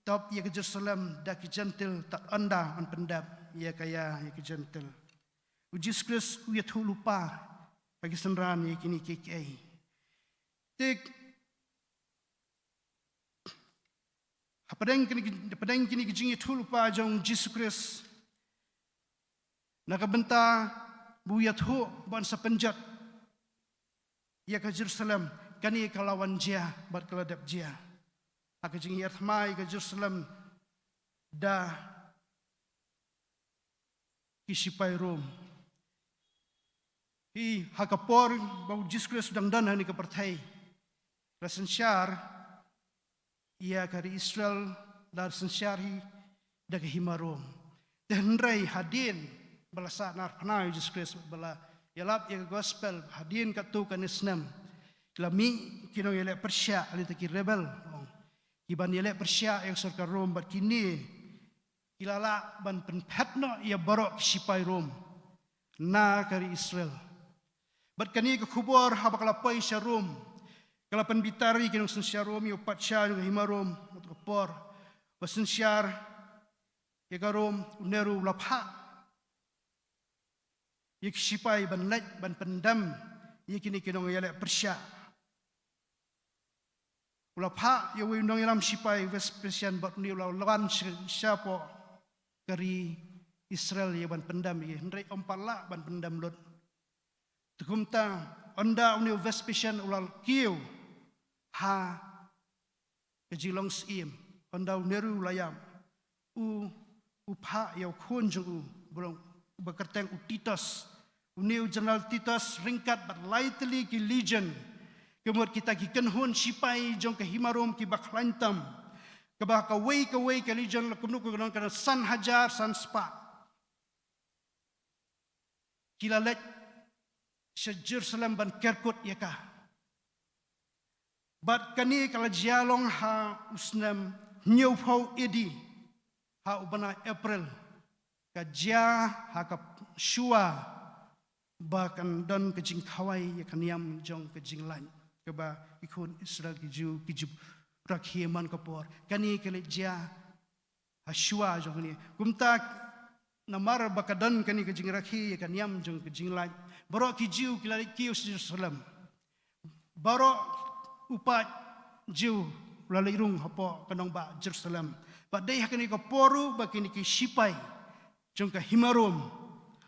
top ïa ka Jerusalem da ki Jentil, tad ynda yn pyndep ïa ka ïa, ïa ki Jentil. U Jisu Khrist u ïathuh lypa ha ki synran ïa kine kiei kiei. Te hapdeng kine ki, hapdeng kine ki jingïathuh lypa jong u Jisu Khrist na ka bynta ba u ïathuh ba yn sa pynjot ïa ka Jerusalem, kane ka la wan jia bad ka la dep jia. Ha ka jinghiar thma ïa ka Jerusalem da ki shipai Rom. Hi, ha ka por ba u Jisu Khrist u dang don ha kane ka pyrthei, la synshar ïa ka ri Israel, la synshar hi da ka hima Rom. Te hynrei hadien ba la sahnarphna ïa u Jisu Khrist, ba la ïalap ïa ka gospel, hadien katto katne snem, la mih ki nongïaleh pyrshah, lane kita ki rebel, ong, kiban ïaleh pyrshah ïa ka sorkar Rom, bad kine ki la lah ban pynphet noh ïa baroh ki shipai Rom na ka ri Israel. Bad kane ka khubor haba ka la poi sha Rom, ka la pynbitar ïa ki nongsynshar Rom, ïa u patsha jong ka hima Rom ha kato ka por. Ba synshar ïa ka Rom, u Nero u la phah ïa ki shipai ban leit ban pyndem ïa kine ki nongïaleh pyrshah. U la phah ïa uwei u nongïalam shipai, Vespasian, bad une u la wan sha, shapoh ka ri Israel ïa ban pyndem ïa, hynrei ym pat lah ban pyndem lut. Te kumta, ynda une u Vespasian u la kiew ha ka jinglong syiem, ynda u Nero u la ïap, u, u phah ïa u khun jong u, ba long, ba kyrteng u Titus. Une u General Titus ryngkat bad lai tylli ki legion, ka mut kita ki kynhun shipai jong ka hima Rom kiba khlaiñ tam, kaba kawei kawei ka legion la kumno, ka don ka don san hajar san spah. Ki la leit sha Jerusalem ban kerkut ïa ka. Bad kane ka la jia long ha u snem hynñiewphew A D, ha u bnai April. Ka jia ha ka shuwa ba kan don ka jingkhawai ïa ka niam jong ka jinglait, kaba ki khun Israel, ki Jiw, ki ju rakhe man ka por. Kane ka la jia ha shuwa jong kane. Kumta, namar ba ka don kane ka jingrakhe ïa ka niam jong ka jinglait, baroh ki Jiw ki la leit kiew sha Jerusalem. Baroh u paid Jiw u la leit rung hapoh ka nongbah Jerusalem. Bad dei ha kane ka por ruh ba kine ki shipai jong ka hima Rom,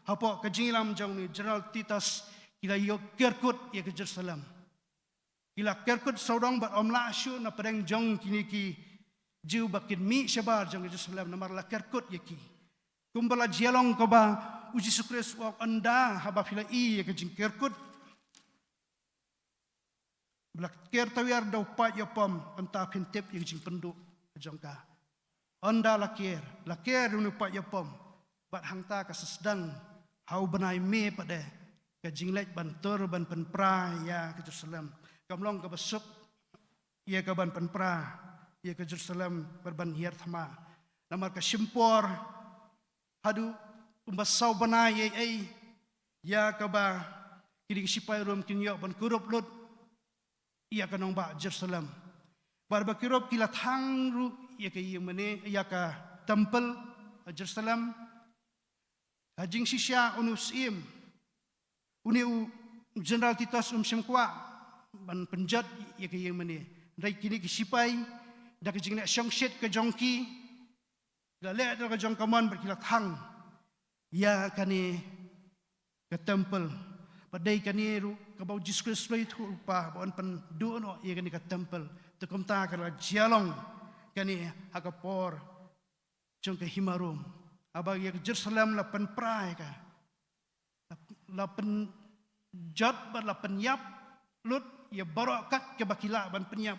hapoh ka jingïalam jong une u General Titus, ki la ïoh kerkut ïa ka Jerusalem. Ki la kerkut sawdong bad ym lah shuh na pdeng jong kine ki Jiw ba kin mih shabar jong ka Jerusalem, namar la kerkut ïa ki. Kumba la jia long kaba u Jisu Khrist u ong, ynda haba phi la i ïa ka jingkerkut ba la ker tawiar da u paid ïapom, ynda phin tip ïa ka jingpynduh jong ka. Ynda la ker, la ker da une u paid ïapom, bad hangta ka sa sdang ha u bnai May pat de ka jingleit ban tur ban pynpra ïa ka Jerusalem. Kam long kaba suk ïa ka ban pynpra ïa ka Jerusalem bad ban hiar thma. Namar ka shim por haduh kumba saw bnai ei ei, ïa kaba kine ki sipai Rom kin ïoh ban kurup lut ïa ka nongbah Jerusalem. Bad ba ki Rom ki la thang ruh ïa ka ïing mane, ïa ka temple ha Jerusalem. Ha jingshisha une u syiem, une u General Titus um shym kwah ban pynjot ïa ka ïing mane. Hynrei kine ki sipai, da ka jingleh shongshit ka jong ki, ki la leh da ka jong ka mon bad ki la thang ïa kane ka temple. Bad dei kane ruh kaba u Jisu Khrist u la ïathuh lypa ba un pynduh noh ïa kane ka temple. Te kumta ka la jia long kane ha ka por jong ka hima Rom. Haba ïa ka Jerusalem la pynpra ïa ka, la pynjot bad la pynïap lut ïa baroh kat kaba ki lah ban pynïap.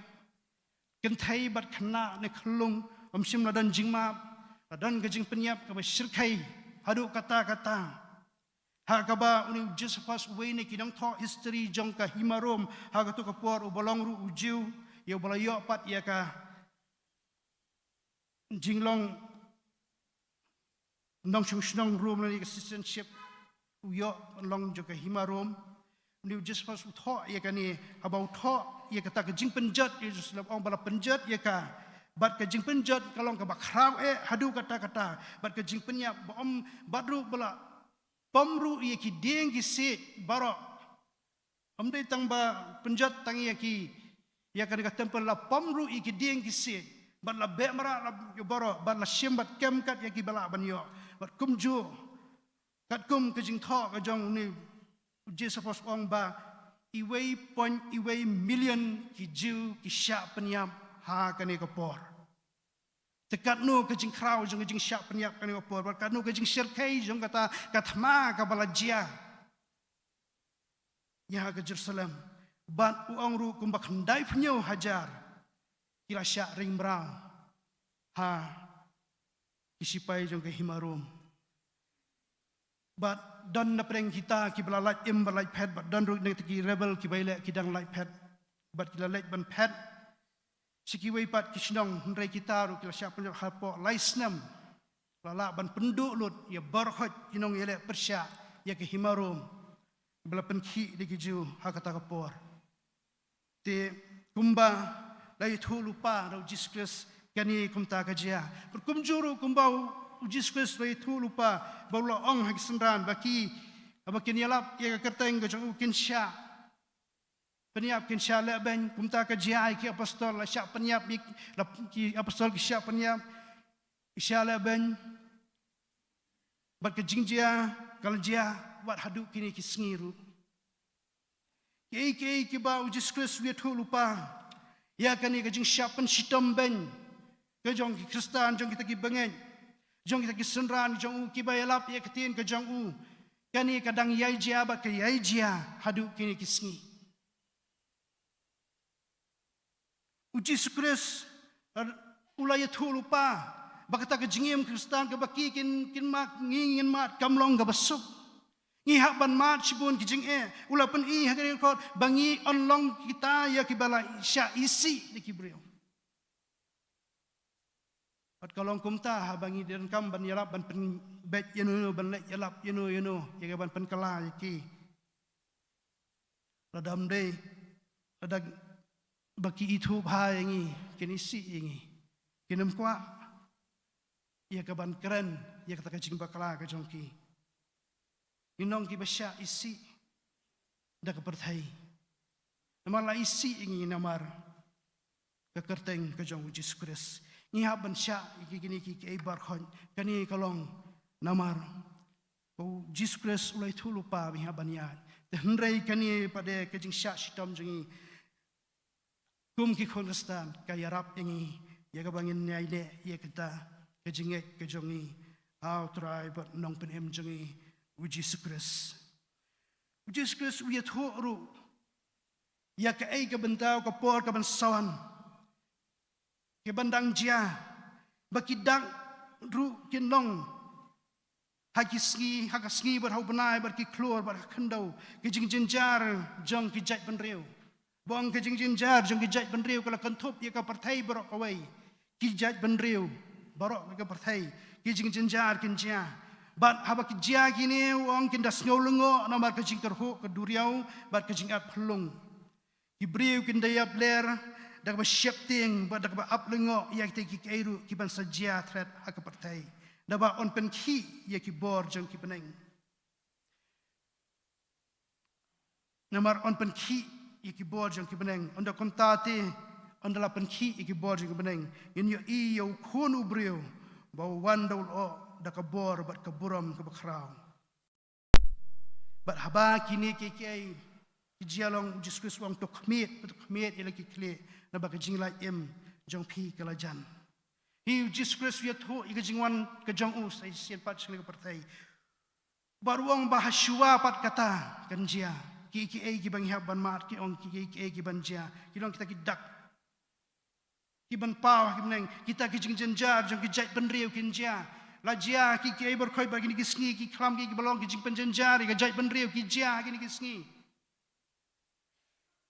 Kynthei bad khynnah ne khyllung, ym shym la don jingmap, la don ka jingpynïap kaba shyrkhei haduh katta katta. Ha kaba une u Josephus, uwei na ki nongthoh history jong ka hima Rom ha kato ka por, uba long ruh u Jiw, ïa uba la ïoh pat ïa ka jinglong nongshong shnong Rom lane ka citizenship, u ïoh ban long jong ka hima Rom. Une u Josephus u thoh ïa kane, haba u thoh ïa kata ka jingpynjot ïa Jerusalem, ong ba la pynjot ïa ka, bad ka jingpynjot ka long kaba khraw eh haduh katta katta, bad ka jingpynïap ba ym, bad ruh ba la pom ruh ïa ki dieng ki siej baroh. Ym dei tang ba pynjot tang ïa ki, ïa kane ka temple, la pom ruh ïa ki dieng ki siej, bad la beh mrad la ïa baroh, bad la shim bad kem kat ïa kiba lah ban ïoh. Bad kumjuh, katkum ka jingthoh ka jong une u Josephus, ong ba iwei point iwei million ki Jiw ki shah pynïap ha kane ka por. Te katno ka jingkhraw jong ka jingshah pynïap kane ka por, bad katno ka jingshyrkhei jong kata ka thma kaba la jia ïa ka Jerusalem. Bad u ong ruh kumba khyndaiphew hajar ki la shah ring mraw ha ki sipai jong ka hima Rom. Bad don na pdeng kita kiba la lait im bad lait phet, bad don ruh na kita ki rebel kiba ïaleh ki dang lait phet bad ki la leit ban phet sha kiwei pat ki shnong, hynrei kita ruh ki la shah pynïap hapoh lai snem. La lah ban pynduh lut ïa baroh ki nongïaleh pyrshah ïa ka hima Rom ba la pynkhih da ki Jiw ha kata ka por. Te kumba la ïathuh lypa da u Jisu Khrist, kane kumta ka jia. Bad kumjuh ruh kumba u Jisu Khrist la ïathuh lypa, ba u la ong ha ki synran ba ki, ba kin ïalap ïa ka kyrteng ka jong u, kin shah pynïap, kin shah lehbeiñ. Kumta ka jia ïa ki apostol, la shah pynïap, ki, la, ki apostol ki shah pynïap, ki shah lehbeiñ. Bad ka jingjia ka la jia wat haduh kine ki sngi ruh. Kiei kiei kiba u Jisu Khrist u ïathuh lypa ïa kane ka jingshah pynshitom beiñ ka jong ki Khristan, jong kita ki bangeit, jong kita ki synran jong u kiba ïalap ïa ka ktien ka jong u, kane ka dang ïai jia bad ka ïai jia haduh kine ki sngi. U Jisu Khrist, er, u la ïathuh lypa ba kata ka jingim Khristan kaba ki kin, kin mad, ngi ngin mad, kam long kaba suk. Ngi hap ban mad shibun ki jingeh. U la pyni ha kane ka dkhot ba ngi yn long kita ïa kiba la shah isih da ki briew. Bad ka long kumta haba ngi donkam ban ïalap, ban pynbeit ïano ïano, ban leit ïalap ïano ïano, ïa ka ban pynkylla ïa ki. Lada ym dei, lada ba ki ithuh bha ïa ngi, kin isih ïa ngi. Kin ym kwah ïa ka ban kren ïa kata ka jingbakla ka jong ki. Ngin long kiba shah isih da ka pyrthei. Namar la isih ïa ngi namar ka kyrteng ka jong u Jisu Khrist. Ngi hap ban shah ïa ki, kine ki, kiei baroh, kane ka long namar ba u Jisu Khrist u la ïathuh lypa ba ngi hap ban ïaid. Te hynrei kane pat de ka jingshah shitom jong ngi kum ki khun Khristan ka ïarap ïa ngi ïa kaba ngin ïai leh ïa kata ka jingngeit ka jong ngi ha u Trai bad Nongpynim jong ngi u Jisu Khrist. U Jisu Khrist u ïathuh ruh ïa kaei ka bynta, ka por ka ban sa wan, ka ban dang jia, ba ki dak ruh kin long ha ki sngi, ha ka sngi bad ha u bnai bad ki khlur bad ha khyndew, ki jingjynjar jong ki jaitbynriew. Ba ong ki jingjynjar jong ki jaitbynriew ka la kynthup ïa ka pyrthei baroh kawei. Ki jaitbynriew baroh ka pyrthei, ki jingjynjar kin jia. Bad haba ki jia kine, u ong, kin da sngew lyngngoh namar ka jingkyrhuh ka duriaw bad ka jingap phyllung. Ki briew kin da ïap ler da kaba sheptieng bad da kaba ap lyngngoh ïa kita ki kaei ruh ki ban sa jia thret ha ka pyrthei. Naba yn pynkhih ïa ki bor jong ki bneng. Namar yn pynkhih ïa ki bor jong ki bneng. Ynda kumta te, ynda la pynkhih ïa ki bor jong ki bneng, ngin ïohi ïa u Khun u briew ba u wan da u lyoh da ka bor bad ka burom kaba khraw. Bad haba kine kiei kiei ki jia long, u Jisu Khrist u ong, to khmied, to khmied ïa la ki khlieh, naba ka jinglait im jong phi ka la jan. Hi u Jisu Khrist u ïathuh ïa ka jingwan ka jong u sa shisien pat sha kane ka pyrthei. Bad u ong ba ha shuwa pat kata kan jia kiei kiei kiba ngi hap ban mad, ki ong, kiei kiei kiban jia ki long kita ki dak kiban paw ha ki bneng. Kita ki jingjynjar jong ki jaitbynriew kin jia. La jia kiei kiei baroh khoit bad kine ki sngi, ki khlam kiei kiba long ki jingpynjynjar ïa ka jaitbynriew ki jia ha kine ki sngi.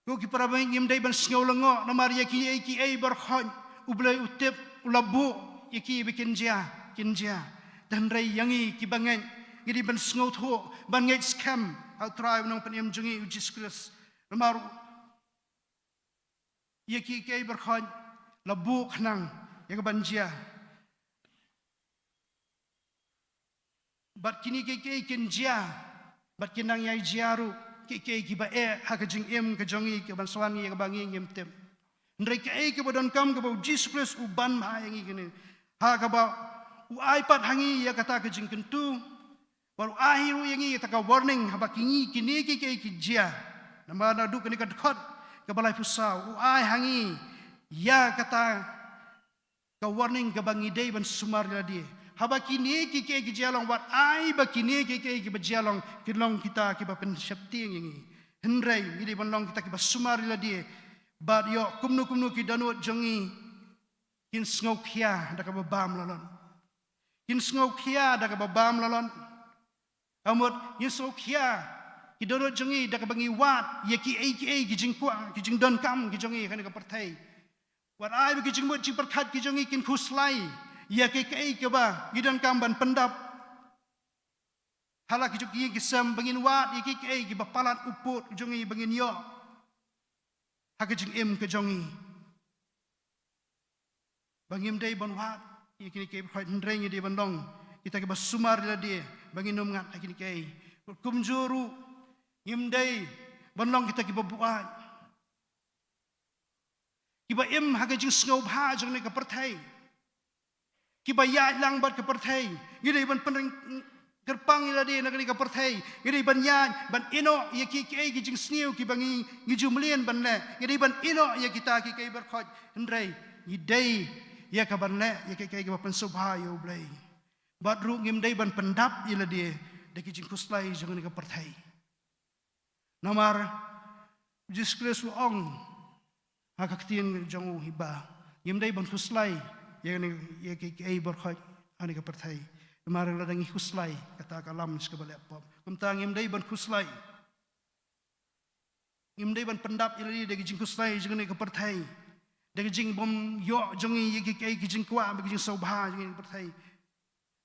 Ko ki para bangeit, ngim dei ban sngew lyngngoh namar ïa kiei kiei baroh khoit U Blei u tip, u la buh ïa ki ba kin jia, kin jia. Te hynrei ïa ngi kiba ngeit, ngi dei ban sngewthuh, ban ngeit skhem ha U Trai u Nongpynim jong ngi u Jisu Khrist. Namar ïa kiei kiei baroh khoit la buh khnang ïa kaban jia. Bad kine kiei kiei kin jia, bad kin nang ïai jia ruh, kiei kiei kiba eh ha ka jingim ka jong ngi, kiban sa wan ïa kaba ngi ngim tip. Hynrei kaei kaba donkam kaba u Jisu Khrist u ban bha ïa ngi kane, ha kaba u ai pat ha ngi ïa kata ka jingkyntu, bad u ai ruh ïa ngi ïa kata ka warning haba kine kiei kiei ki jia. Namar naduh kane ka dkhot kaba laiphew saw u ai ha ngi ïa kata ka warning kaba ngi dei ban sumar ïa lade. Haba kine kiei kiei ki jia long, wat ai ba kine kiei kiei kiba jia long kin long kita kiba pynsheptieng ïa ngi. Hynrei ngi dei ban long kita kiba sumar ïa lade. Bad ïoh kumno kumno ki dohnud jong ngi kin sngewkhia da kaba bam lalot. Kin sngewkhia da kaba bam lalot. Ka mut ngin sngewkhia ki dohnud jong ngi da kaba ngi wad ïa kiei kiei ki jingkwah, ki jingdonkam ki jong ngi ha kane ka pyrthei. Wat ai ba ki jingmut jingpyrkhat ki jong ngi kin khuslai ïa kiei kiei kiba ngi donkam ban pyndap ha la ki jong ki ïing ki sem, ba ngin wad ïa kiei kiei kiba palat u pud jong ngi ba ngin ïoh ha ka jingim ka jong ngi. Ba ngim dei ban wad ïa kine kiei baroh khoit, hynrei ngi dei ban long kita kiba sumar ïa lade ba ngin ym ngat ha kine kiei. Kumjuh ruh ngim dei ban long kita kiba buaid, kiba im ha ka jingsngewbha jong kane ka pyrthei, kiba ïaid lang bad ka pyrthei. Ngi dei ban pynrem kyrpang ïa lade na kane ka pyrthei. Ngi dei ban ïaid ban ïehnoh ïa kiei kiei ki jingsniew kiba ngi, ngi ju mlien ban leh. Ngi dei ban ïehnoh ïa kita kiei kiei baroh khoit, hynrei ngi dei ïa kaban leh ïa kiei kiei kiba pynsngewbha ïa U Blei. Bad ruh ngim dei ban pyndap ïa lade da ki jingkhuslai jong kane ka pyrthei. Namar u Jisu Khrist u ong ha ka ktien jong u hi ba ngim dei ban khuslai ïa kane, ïa kiei kiei baroh khoit ha kane ka pyrthei. Namar lada ngi khuslai, kata ka lam sha kaba leh pop. Kumta ngim dei ban khuslai. Ngim dei ban pyndap ïa lade da ki jingkhuslai jong kane ka pyrthei, da ki jingbym ïoh jong ngi ïa kiei kiei ki jingkwah bad ki jingsngewbha jong kane ka pyrthei.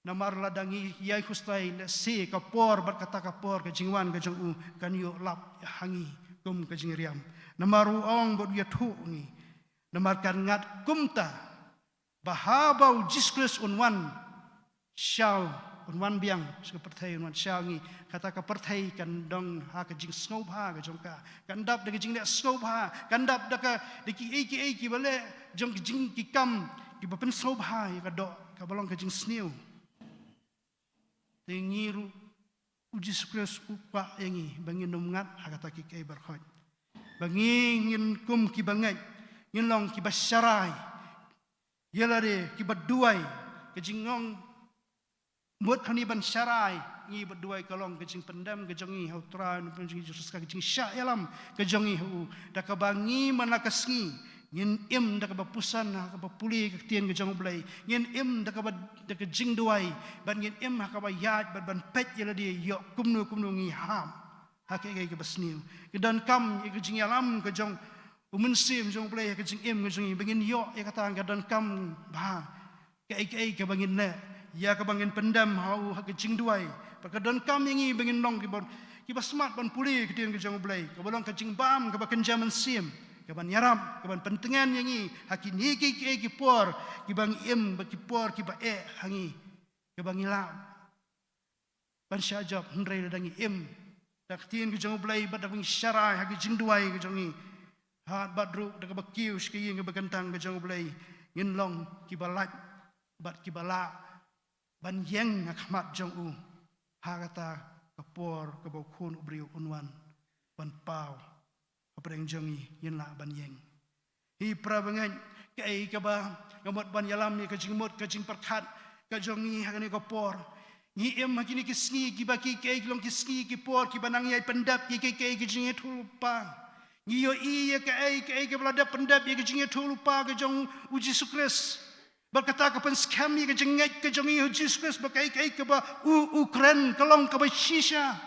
Namar lada ngi ïai khuslai, lehse ka por bad kata ka por ka jingwan ka jong u kan ïoh lap ha ngi kum ka jingriam. Namar u ong bad u ïathuh ngi, namar kan ngat kumta ba haba u Jisu Khrist un wan shaw, un wan biang sha ka pyrthei, un wan shaw ngi, kata ka pyrthei kan don ha ka jingsngewbha ka jong ka. Kan dap da ka jingleh sngewbha, kan dap da ka, da kiei kiei kiba leh jong ka jing, ki kam kiba pynsngewbha ïa ka doh kaba long ka jingsniew. Te ngi ruh u Jisu Khrist u kwah ïa ngi ba ngin ym ngat ha kata kiei kiei baroh khoit. Ba ngi ngin kum kiba ngeit, ngin long kiba sharai ïa lade, kiba duwai. Ka jingong mut hangne ban sharai ngi bad duwai ka long ka jingpyndem ka jong ngi ha U Trai, na ka jong ngi Jisu Khrist, ka jingshah ïalam ka jong ngi ha u. Da kaba ngi man la ka sngi ngin im da kaba puson ha kaba pule ka ktien ka jong U Blei. Ngin im da kaba, da ka jingduwai, bad ngin im ha kaba ïaid bad ban peit ïa lade ïoh kumno kumno ngi ham ha kiei kiei kiba sniew. Ka donkam ïa ka jingïalam ka jong u Mynsiem jong U Blei ha ka jingim ka jong ngi ba ngin ïoh ïa kata, ka donkam ba ha kiei kiei kaba ngin leh ïa kaba ngin pyndem ha u ha ka jingduwai. Bad ka donkam ïa ngi ba ngin long kiba, kiba smat ban pule ïa ka ktien ka jong U Blei, kaba long ka jingbam kaba kynja mynsiem, kaban ïarap, kaban pyntngen ïa ngi ha kine kiei kiei ki por kiba ngi im, bad ki por kiba eh ha ngi, kaba ngi lah ban shah jop. Hynrei lada ngi im da ka ktien ka jong U Blei bad da kaba ngi sharai ha ka jingduwai ka jong ngi, ha bad ruh da kaba kiew sha ka ïing kaba kyntang ka jong U Blei, ngin long kiba lait bad kiba lah ban ïeng ha khmat jong u ha kata ka por kaba u Khun u briew un wan ban paw. Hapdeng jong ngi ngin lah ban ïeng. Hi para bangeit, kaei kaba nga mut ban ïalam ïa ka jingmut ka jingpyrkhat ka jong ngi ha kane ka por. Ngi im ha kine ki sngi kiba kiei kiei ki long ki sngi ki por kiba nang ïai pyndep ïa kiei kiei ki jingïathuhlypa. Ngi ïohi ïa kaei kaei kaba la dep pyndep ïa ki jingïathuhlypa ka jong U Jisu Khrist. Bad kata ka pynskhem ïa ka jingngeit ka jong ngi ha U Jisu Khrist, ba kaei kaei kaba u, u kren ka long kaba shisha.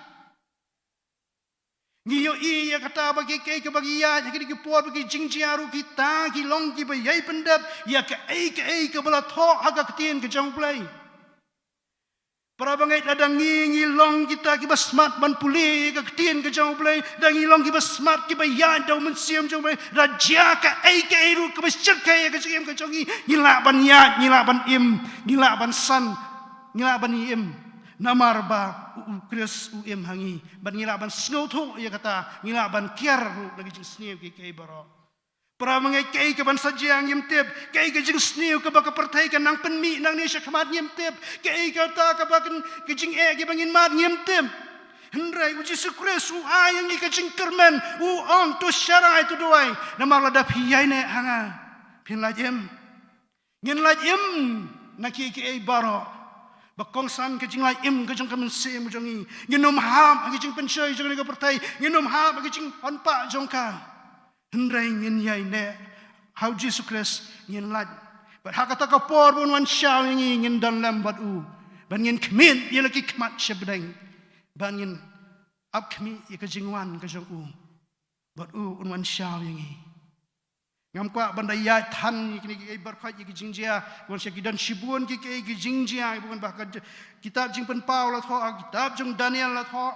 Ngi ïohi ïa kata ba kiei kiei kaba ngi ïaid ha kine ki por ba ki jingjia ruh kita ki long kiba ïai pyndep ïa kaei kaei kaba la thoh ha ka ktien ka jong U Blei. Para bangeit, lada ngi, ngi long kita kiba smat ban pule ïa ka ktien ka jong U Blei, lada ngi long kiba smat kiba ïaid da U Mynsiem jong U Blei, lada jia kaei kaei ruh kaba shyrkhei ïa ka jingim ka jong ngi, ngi lah ban ïaid, ngi lah ban im, ngi lah ban san, ngi lah ban im. Namar ba u, u Khrist u im ha ngi. Bad ngi lah ban sngewthuh ïa kata, ngi lah ban kiar ruh na ki jingsniew kiei kiei baroh. Para bangeit, kaei kaban sa jia ngim tip, kaei ka jingsniew kaba ka pyrthei ka nang pynmih nangne shakhmat ngim tip, kaei kata kaba kan, ka jingeh kiba ngin mad ngim tip. Hynrei U Jisu Khrist u ai ïa ngi ka jingkyrmen, u ong, to sharai, to duwai, namar lada phi ïaineh ha nga, phin lait im. Ngin lait im na kiei kiei baroh. Ba kongsan ka jinglait im ka jong ka mynsiem jong ngi, ngin ym hap ha ka jingpynshoi jong kane ka pyrthei, ngin ym hap ha ka jingpynpah jong ka. Hynrei ngin ïaineh ha U Jisu Khrist, ngin lait. Bad ha kata ka por ba un wan shaw ïa ngi, ngin don lem bad u. Bad ngin khmih ïa la ki khmat shapdeng. Bad ngin ap khmih ïa ka jingwan ka jong u. Bad u un wan shaw ïa ngi. Ngam kwah ban da ïaid than ïa kine kiei baroh, ïa ki jingjia, wan sha ki don shibun kiei kiei ki jingjia, ïa bun ba ka j-, kitab Jingpynpaw la thoh, ha kitab jong Daniel la thoh.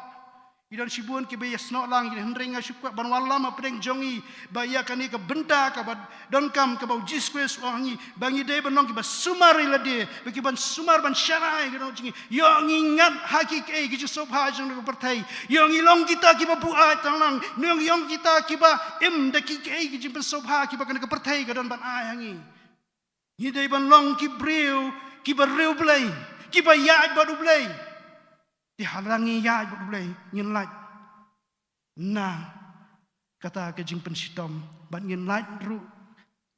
Ki don shibun kiba ïasnoh lang, hynrei nga shu kwah ban wallam hapdeng jong ngi ba ïa kane ka bynta kaba donkam kaba U Jisu Khrist u ong ha ngi, ba ngi dei ban long kiba sumar ïa lade, ba kiban sumar ban sharai ïa ka dohnud jong ngi. Ïoh ngi ngat ha kiei kiei ki jingsngewbha jong ka pyrthei. Ïoh ngi long kita kiba buaid tang lang. Ïoh ngi long kita kiba im da kiei kiei ki jingpynsngewbha kiba kane ka pyrthei ka don ban ai ha ngi. Ngi dei ban long ki briew kiba riewblei, kiba ïaid bad U Blei. Te haba ngi ïaid bad U Blei, ngin lait na kata ka jingpynshitom, bad ngin lait ruh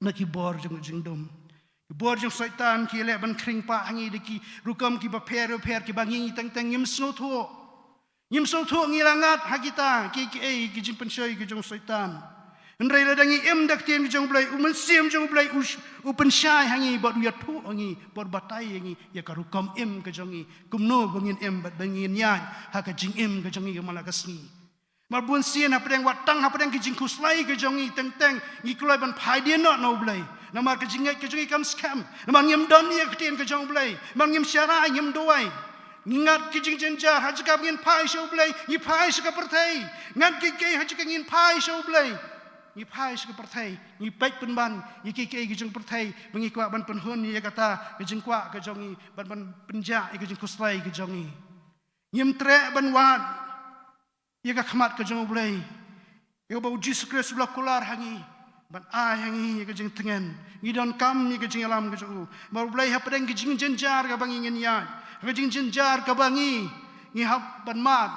na ki bor jong jingdum. Ki bor jong Soitan ki leh ban khring pah ha ngi da ki rukom kiba pher pher kiba ngi teng teng ngim sngewthuh. Ngim sngewthuh, ngi la ngat ha kita kiei kiei ki jingpynshoi ki jong Soitan. Hynrei lada ngi im da ka ktien ka jong U Blei, U Mynsiem jong U Blei u sh-, u pynshai ha ngi bad u ïathuh ha ngi, bad batai ha ngi ïa ka rukom im ka jong ngi, kumno ba ngin im bad ba ngin ïaid ha ka jingim ka jong ngi ha man la ka sngi. Namar bun sien hapdeng, wat tang hapdeng ki jingkhuslai ki jong ngi teng teng ngi kloi ban phai dien noh na U Blei. Namar ka jingngeit ki jong ngi kam skhem. Namar ngim don ïa ka ktien ki jong U Blei. Namar ngim sharai, ngim duwai. Ngi ngat ki jingjynjar, ha jaka ba ngin phai sha U Blei, ngi phai sha ka pyrthei. Ngat kiei kiei, ha jaka ngin phai sha U Blei, ngi phai sha ka pyrthei. Ngi peit pynban ïa kiei kiei ki jong ka pyrthei ba ngi kwah ban pynhun ïa kata ka jingkwah ka jong ngi, ban, ban pynjah ïa ka jingkhuslai ka jong ngi. Ngim treh ban wad ïa ka khmat ka jong U Blei, ïa kaba U Jisu Khrist u la kular ha ngi ban ai ha ngi ïa ka jingtngen. Ngi donkam ïa ka jingïalam ka jong u. Namar U Blei, hapdeng ka jingjynjar kaba ngi ngin ïaid, ka jingjynjar kaba ngi, ngi hap ban mad,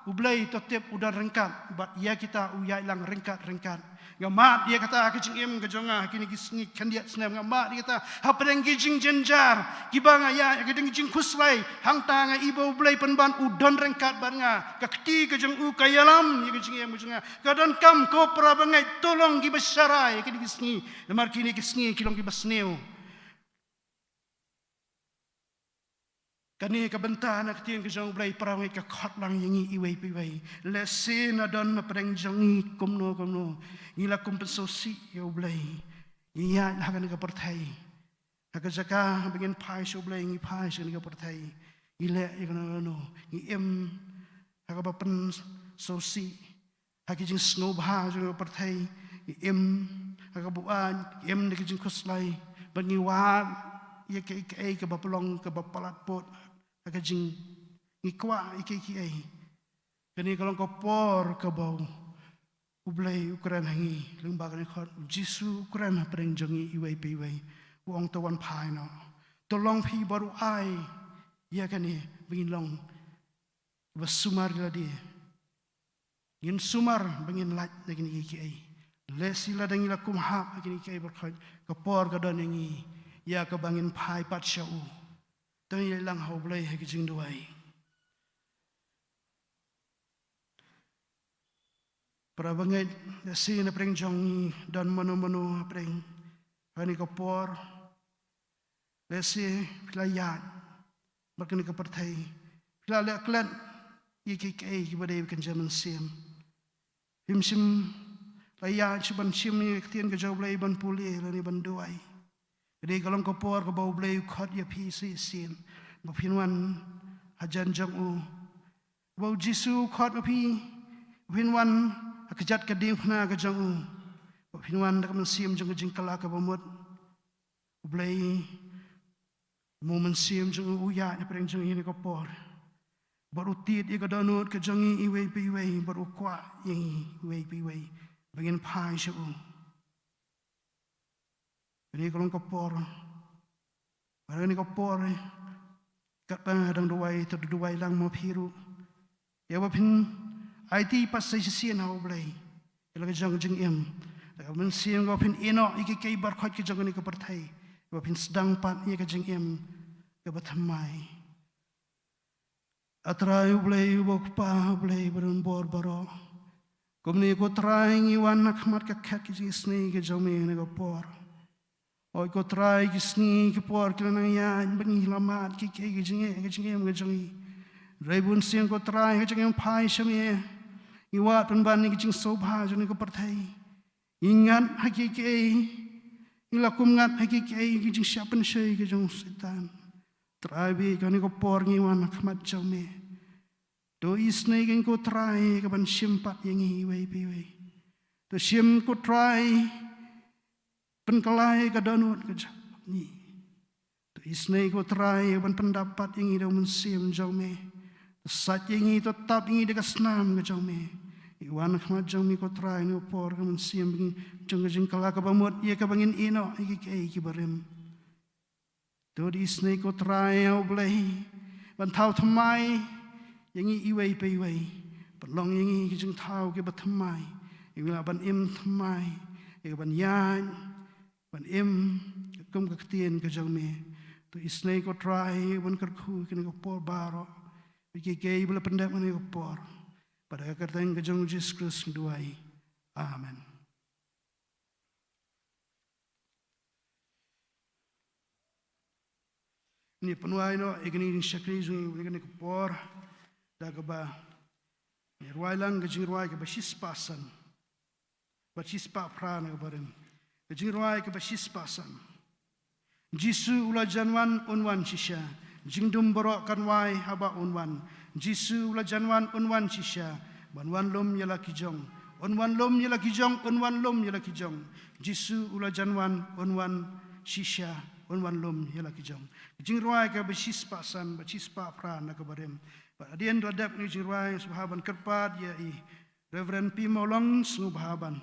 U Blei to tip u don ryngkat bad ïa kita, u ïaid lang ryngkat ryngkat. Nga mad ïa kata ha ka jingim ka jong nga ha kine ki sngi khyndiat snem, nga mad ïa kata hapdeng ki jingjynjar kiba nga ïaid, ha ka dei ki jingkhuslai, hangta nga i ba U Blei pynban u don ryngkat bad nga. Ka kti ka jong u ka ïalam ïa ka jingim ka jong nga. Ka donkam, ko para bangeit, to long kiba sharai ha kine ki sngi. Namar kine ki sngi ki long kiba sniew. Kane ka bynta na ka ktien ka jong U Blei, para bangeit, ka khot lang ïa ngi iwei pa iwei. Lehse na don na pdeng jong ngi kumno kumno, ngi la kum pynsngewsih ïa U Blei. Ngi ïaid ha kane ka pyrthei Ha ka jaka ba ngin phai sha U Blei, ngi phai sha kane ka pyrthei, ngi leh ïa kano kano, ngi im ha kaba pynsngewsih, ha ki jingsngewbha jong ka pyrthei, ngi im ha kaba buaid, ngi im da ki jingkhuslai, bad ngi wad ïa kaei kaei kaba pynlong kaba palat put ha ka jing, ngi kwah ïa kaei kaei. Kane ka long ka por kaba U Blei u kren ha ngi lyngba kane ka khot, U Jisu u kren hapdeng jong ngi iwei pa iwei, u ong, to wan phai noh, to long phi bad u ai ïa kane ba ngin long ba sumar ïa lade. Ngin sumar ba ngin lait na kine kiei kiei. Lehse lada ngi la kum hap ha kine kiei baroh, ka por ka don ïa ngi ïa kaba ngin phai pat sha u. To ngin ïalang ha U Blei ha ki jingduwai. Para bangeit, lehse na pdeng jong ngi don mano mano hapdeng kane ka por. Lehse phi la ïaid bad kane ka pyrthei, phi la leh klet ïa kiei kiei kiba dei kynja mynsiem. Phim shym la ïaid shuh ban shim ïa ka ktien ka jong U Blei, ban pule lane ban duwai. Ka dei ka long ka por kaba U Blei u khot ïa phi shisien ba phin wan hajan jong u. Ba U Jisu u khot ïa phi ba phin wan ha ka kjat ka diengphna ka jong u, ba phin wan da ka mynsiem jong ka jingkylla kaba mut. U Blei, mo mynsiem jong u u ïaid hapdeng jong ngi ha kane ka por, bad u tied ïa ka dohnud ka jong ngi iwei pa iwei, bad u kwah ïa ngi iwei pa iwei ba ngin phai sha u. Kane ka long ka por, bad kane ka por, katba nga dang duwai, to duwai lang ma phi ruh, ïa ba phin aiti pat sa shisien ha U Blei ïa la ka jong ka jingim, da ka mynsiem kaba phin ïehnoh ïa kiei kiei baroh ka jong kane ka pyrthei, ïa ba phin sdang pat ïa ka jingim kaba thymmai. A Trai U Blei uba U Kpa, U Blei badonbor baroh, kumne ko Trai ngi wan ha khmat ka khet ka jingisynei ka jong me ha kane ka por. Oi ko Trai, ki sngi ki por ki la nang ïaid bad ngi la mad kiei kiei ki jingeh ka jingim ka jong ngi. Hynrei bun sien ko Trai, ha ka jingim phai sha me, ngi wad pynban ïa ka jingsngewbha jong kane ka pyrthei. Ngi ngat ha kiei kiei, ngi la kum ngat ha kiei kiei ki jingshah pynshoi ka jong u Soitan. Trai bad ha kane ka por ngi wan ha khmat jong me. To isynei kein ko Trai kaban shim pat ïa ngi iwei pa iwei. To shim ko Trai, pynkylla ïa ka dohnud ka jong ngi. To isynei ko Trai ban pyndap pat ïa ngi da u Mynsiem jong me. To sait ïa ngi, to tap ïa ngi da ka snam ka jong me. Ngi wan ha khmat jong me ko Trai ha kane ka por, ka mynsiem jong ka jingkylla kaba mut, ïa kaba ngin ïehnoh ïa kiei kiei kiba rim. To isynei ko Trai, ïa U Blei, ban thaw thymmai ïa ngi iwei pa iwei. Pynlong ïa ngi ki jingthaw kiba thymmai, ïa ngi lah ban im thymmai, ïa ka ban ïaid, ban im kum ka ktien ka jong me. To isynei ko Trai ban kyrkhu ha kane ka por baroh, bad kiei kiei ba la pyndep ha kane ka por. Bad ha ka kyrteng ka jong U Jisu Khrist ngi duwai. Amen. Ngin pynwai noh ïa kane ka jingshakri jong ngi ha kane ka por da kaba ngin rwai lang ka jingrwai kaba shispah san bad shispah phra na kaba rim. Ka jingrwai kaba shispah san. Jisu u la jan wan, un wan shisha. Jingdum baroh kan wai haba un wan. Jisu u la jan wan, un wan shisha, ban wan lum ïa la ki jong. Un wan lum ïa la ki jong, un wan lum ïa la ki jong. Jisu u la jan wan, un wan shisha, un wan lum ïa la ki jong. Jingrwai kaba shispah san bad shispah phra na kaba rim. Bad hadien la dep kane ka jingrwai, sngewbha ban kyrpad ïa i Reverend P Mawlong, sngewbha ban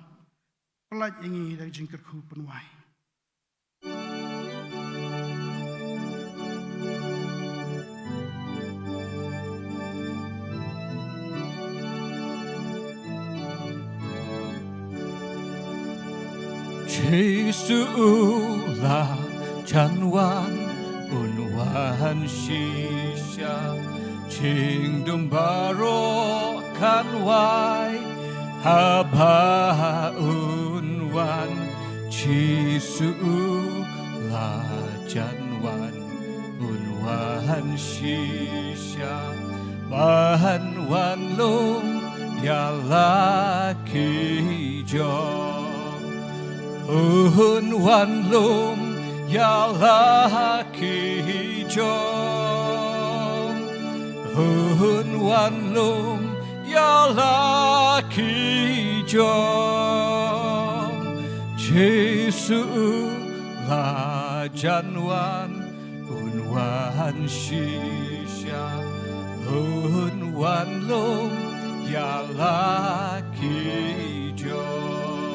pyllait ïa ngi da ka jingkyrkhu pynwai. Jisu u la jan wan, un wan shisha. Jingdum baroh kan wai haba un wan. Jisu u la jan wan, un wan shisha, ban wan lum ïa la ki jong. Un wan lum ïa la ki jong. Un wan lum ïa la ki jong. Jisu la jan wan, un wan shisha. Un wan lum ïa la ki jong.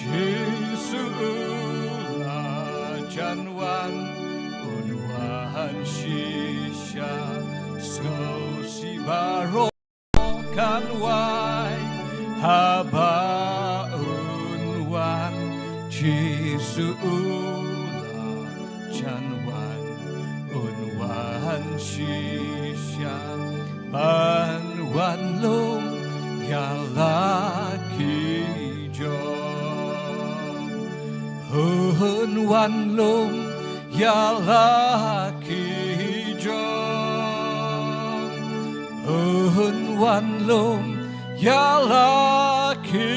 Jisu la jan wan, un wan shisha. Sngewsih baroh kan wai haba un wan. Jisu la jan wan, un wan shisha. Ban wan lum ïa la ki jong. Un wan lum ïa la ki jong. Un wan lum ïa la ki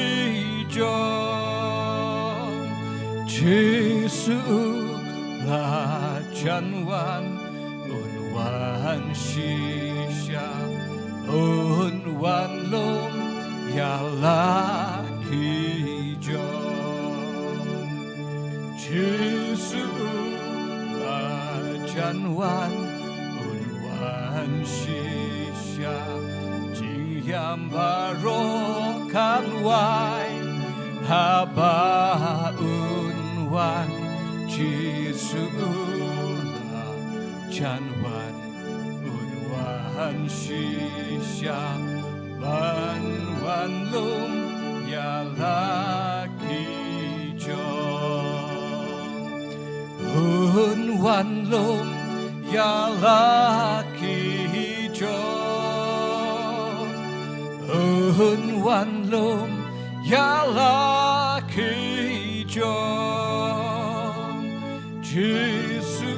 jong. Jisu la jan wan, un wan shisha. Un wan lum ïa la ki jong. Jisu la jan wan, un wan shisha. Jingïam baroh kan wai haba un wan. Jisu la jan wan, un wan shisha. Ban wan lum ïa la ki jong. Un wan lum ïa la ki jong. Un wan lum ïa la ki jong. Jisu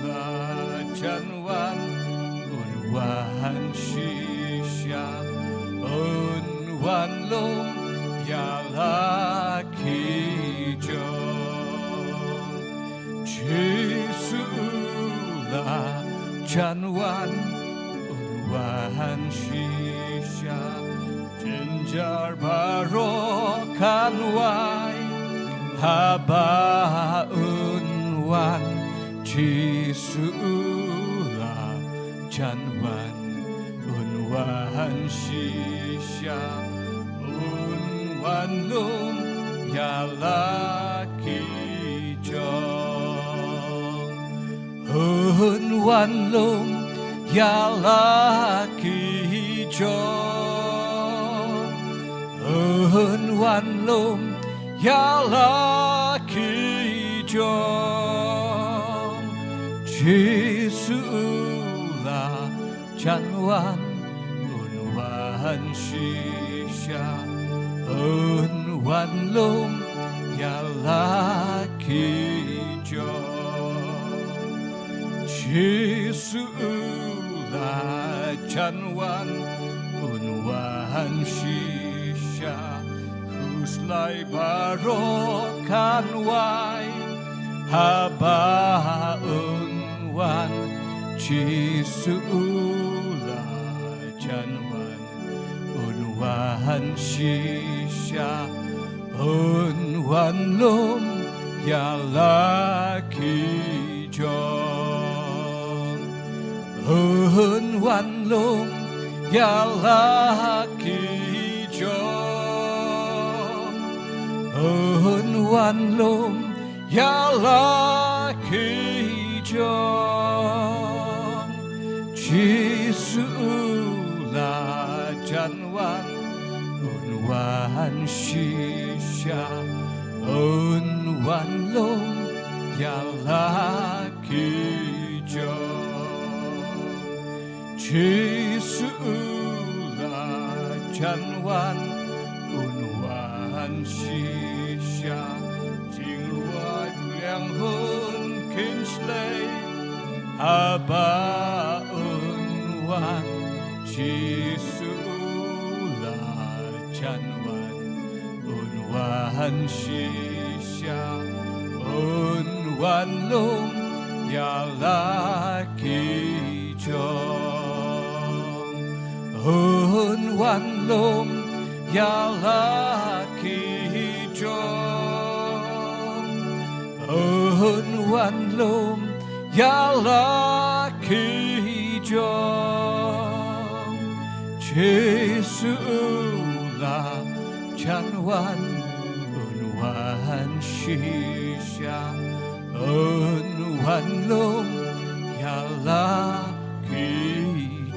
la jan wan, un wan shisha. Un wan lum ïa la ki jong. Jisu la jan wan, un wan shisha. Jynjar baroh kan wai haba un wan. Jisu la jan wan, un wan shisha. Un wan lum ïa la ki jong. Un wan lum ïa la ki jong. Un wan lum ïa la ki jong. Jisu la jan wan, un wan shisha. Un wan lum ïa la ki jong. Jisu la jan wan, un wan shisha. Khuslai baroh kan wai haba un wan. Jisu la jan wan, un wan shisha. Un wan lum ïa la ki jong. Un wan lum ïa la ki jong. Un wan lum ïa la ki jong. Jisu la jan wan, un wan shisha. Un wan lum ïa la ki jong. Jisu la jan wan, un wan shisha. Jingwai pliang hun kynslei haba un wan. Jisu la jan wan, un wan shisha. Un wan lum ïa la ki jong. Un wan lum ïa la ki jong. Un wan lum ïa la ki jong. Jisu u la jan wan, un wan shisha, un wan lum ïa la ki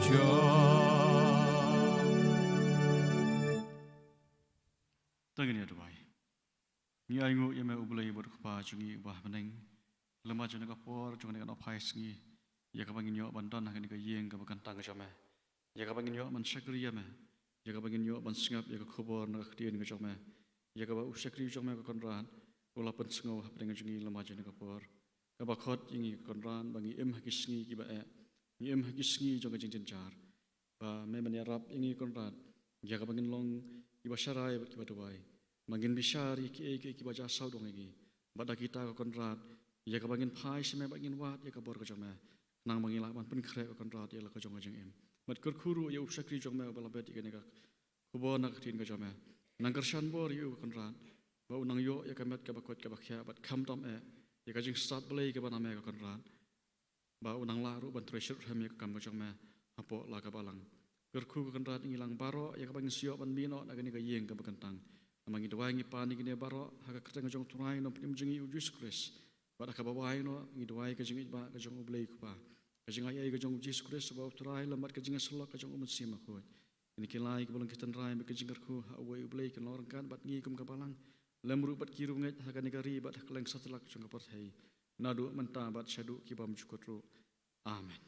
jong. To ngin ïa duwai. Ngi ainguh ïa me U Blei bad U Kpa jong ngi uba ha bneng. Lem bad jong kane ka por jong kane ka nongphai sngi, ïa kaba ngin ïoh ban don ha kane ka ïing kaba kyntang ka jong me, ïa kaba ngin ïoh ban shakri ïa me, ïa kaba ngin ïoh ban sngap ïa ka khubor na ka ktien ka jong me, ïa kaba u shakri jong me ko Konrad u la pynsngew hapdeng jong ngi lem bad jong kane ka por. Kaba khot ïa ngi ko Konrad ba ngi im ha ki sngi kiba eh, ngi im ha ki sngi jong ka jingjynjar. Ba me men ïarap ïa ngi ko Konrad, ïa kaba ngin long kiba sharai bad kiba duwai, ba ngin bishar ïa kiei kiei kiba ja sawdong ïa ngi. Bad da kita ko Konrad, ïa kaba ngin phai sha me bad ngin wad ïa ka bor ka jong me, khnang ba ngin lah ban pynkhreh ko Konrad ïa la ka jong ka jingim. Bad kyrkhu ruh ïa u shakri jong me uba la bet ïa kane ka khubor na ka ktien ka jong me. Nang kyrshan bor ïa u ko Konrad, ba u nang ïoh ïa ka met kaba koit kaba khiah bad khamtam eh ïa ka jingstad Blei kaba na me ko Konrad, ba u nang lah ruh ban trei shitrhem ïa ka kam ka jong me hapoh la ka balang. Kyrkhu ko Konrad ïa ngi lang baroh ïa kaba ngin sa ïoh ban mih noh na kane ka ïing kaba kyntang. Namar ngi duwai ngi pan ïa kine baroh ha ka kyrteng ka jong U Trai Nongpynim jong ngi U Jisu Khrist. Bad ha kaba wai noh ngi duwai ka jingïeit ba ka jong U Blei U Kpa, ka jingai ei ka jong U Jisu Khrist uba U Trai lem bad ka jingïasyllok ka jong U Mynsiem Bakhuid. Kine ki lai kiba long ki tynrai bad ki jingkyrkhu ha uwei U Blei kin long ryngkat bad ngi kum ka balang, lem ruh bad ki riewngeit ha kane ka ri bad ha kylleng satlak jong ka pyrthei, naduh mynta bad shaduh ki bymjukut ruh. Amen.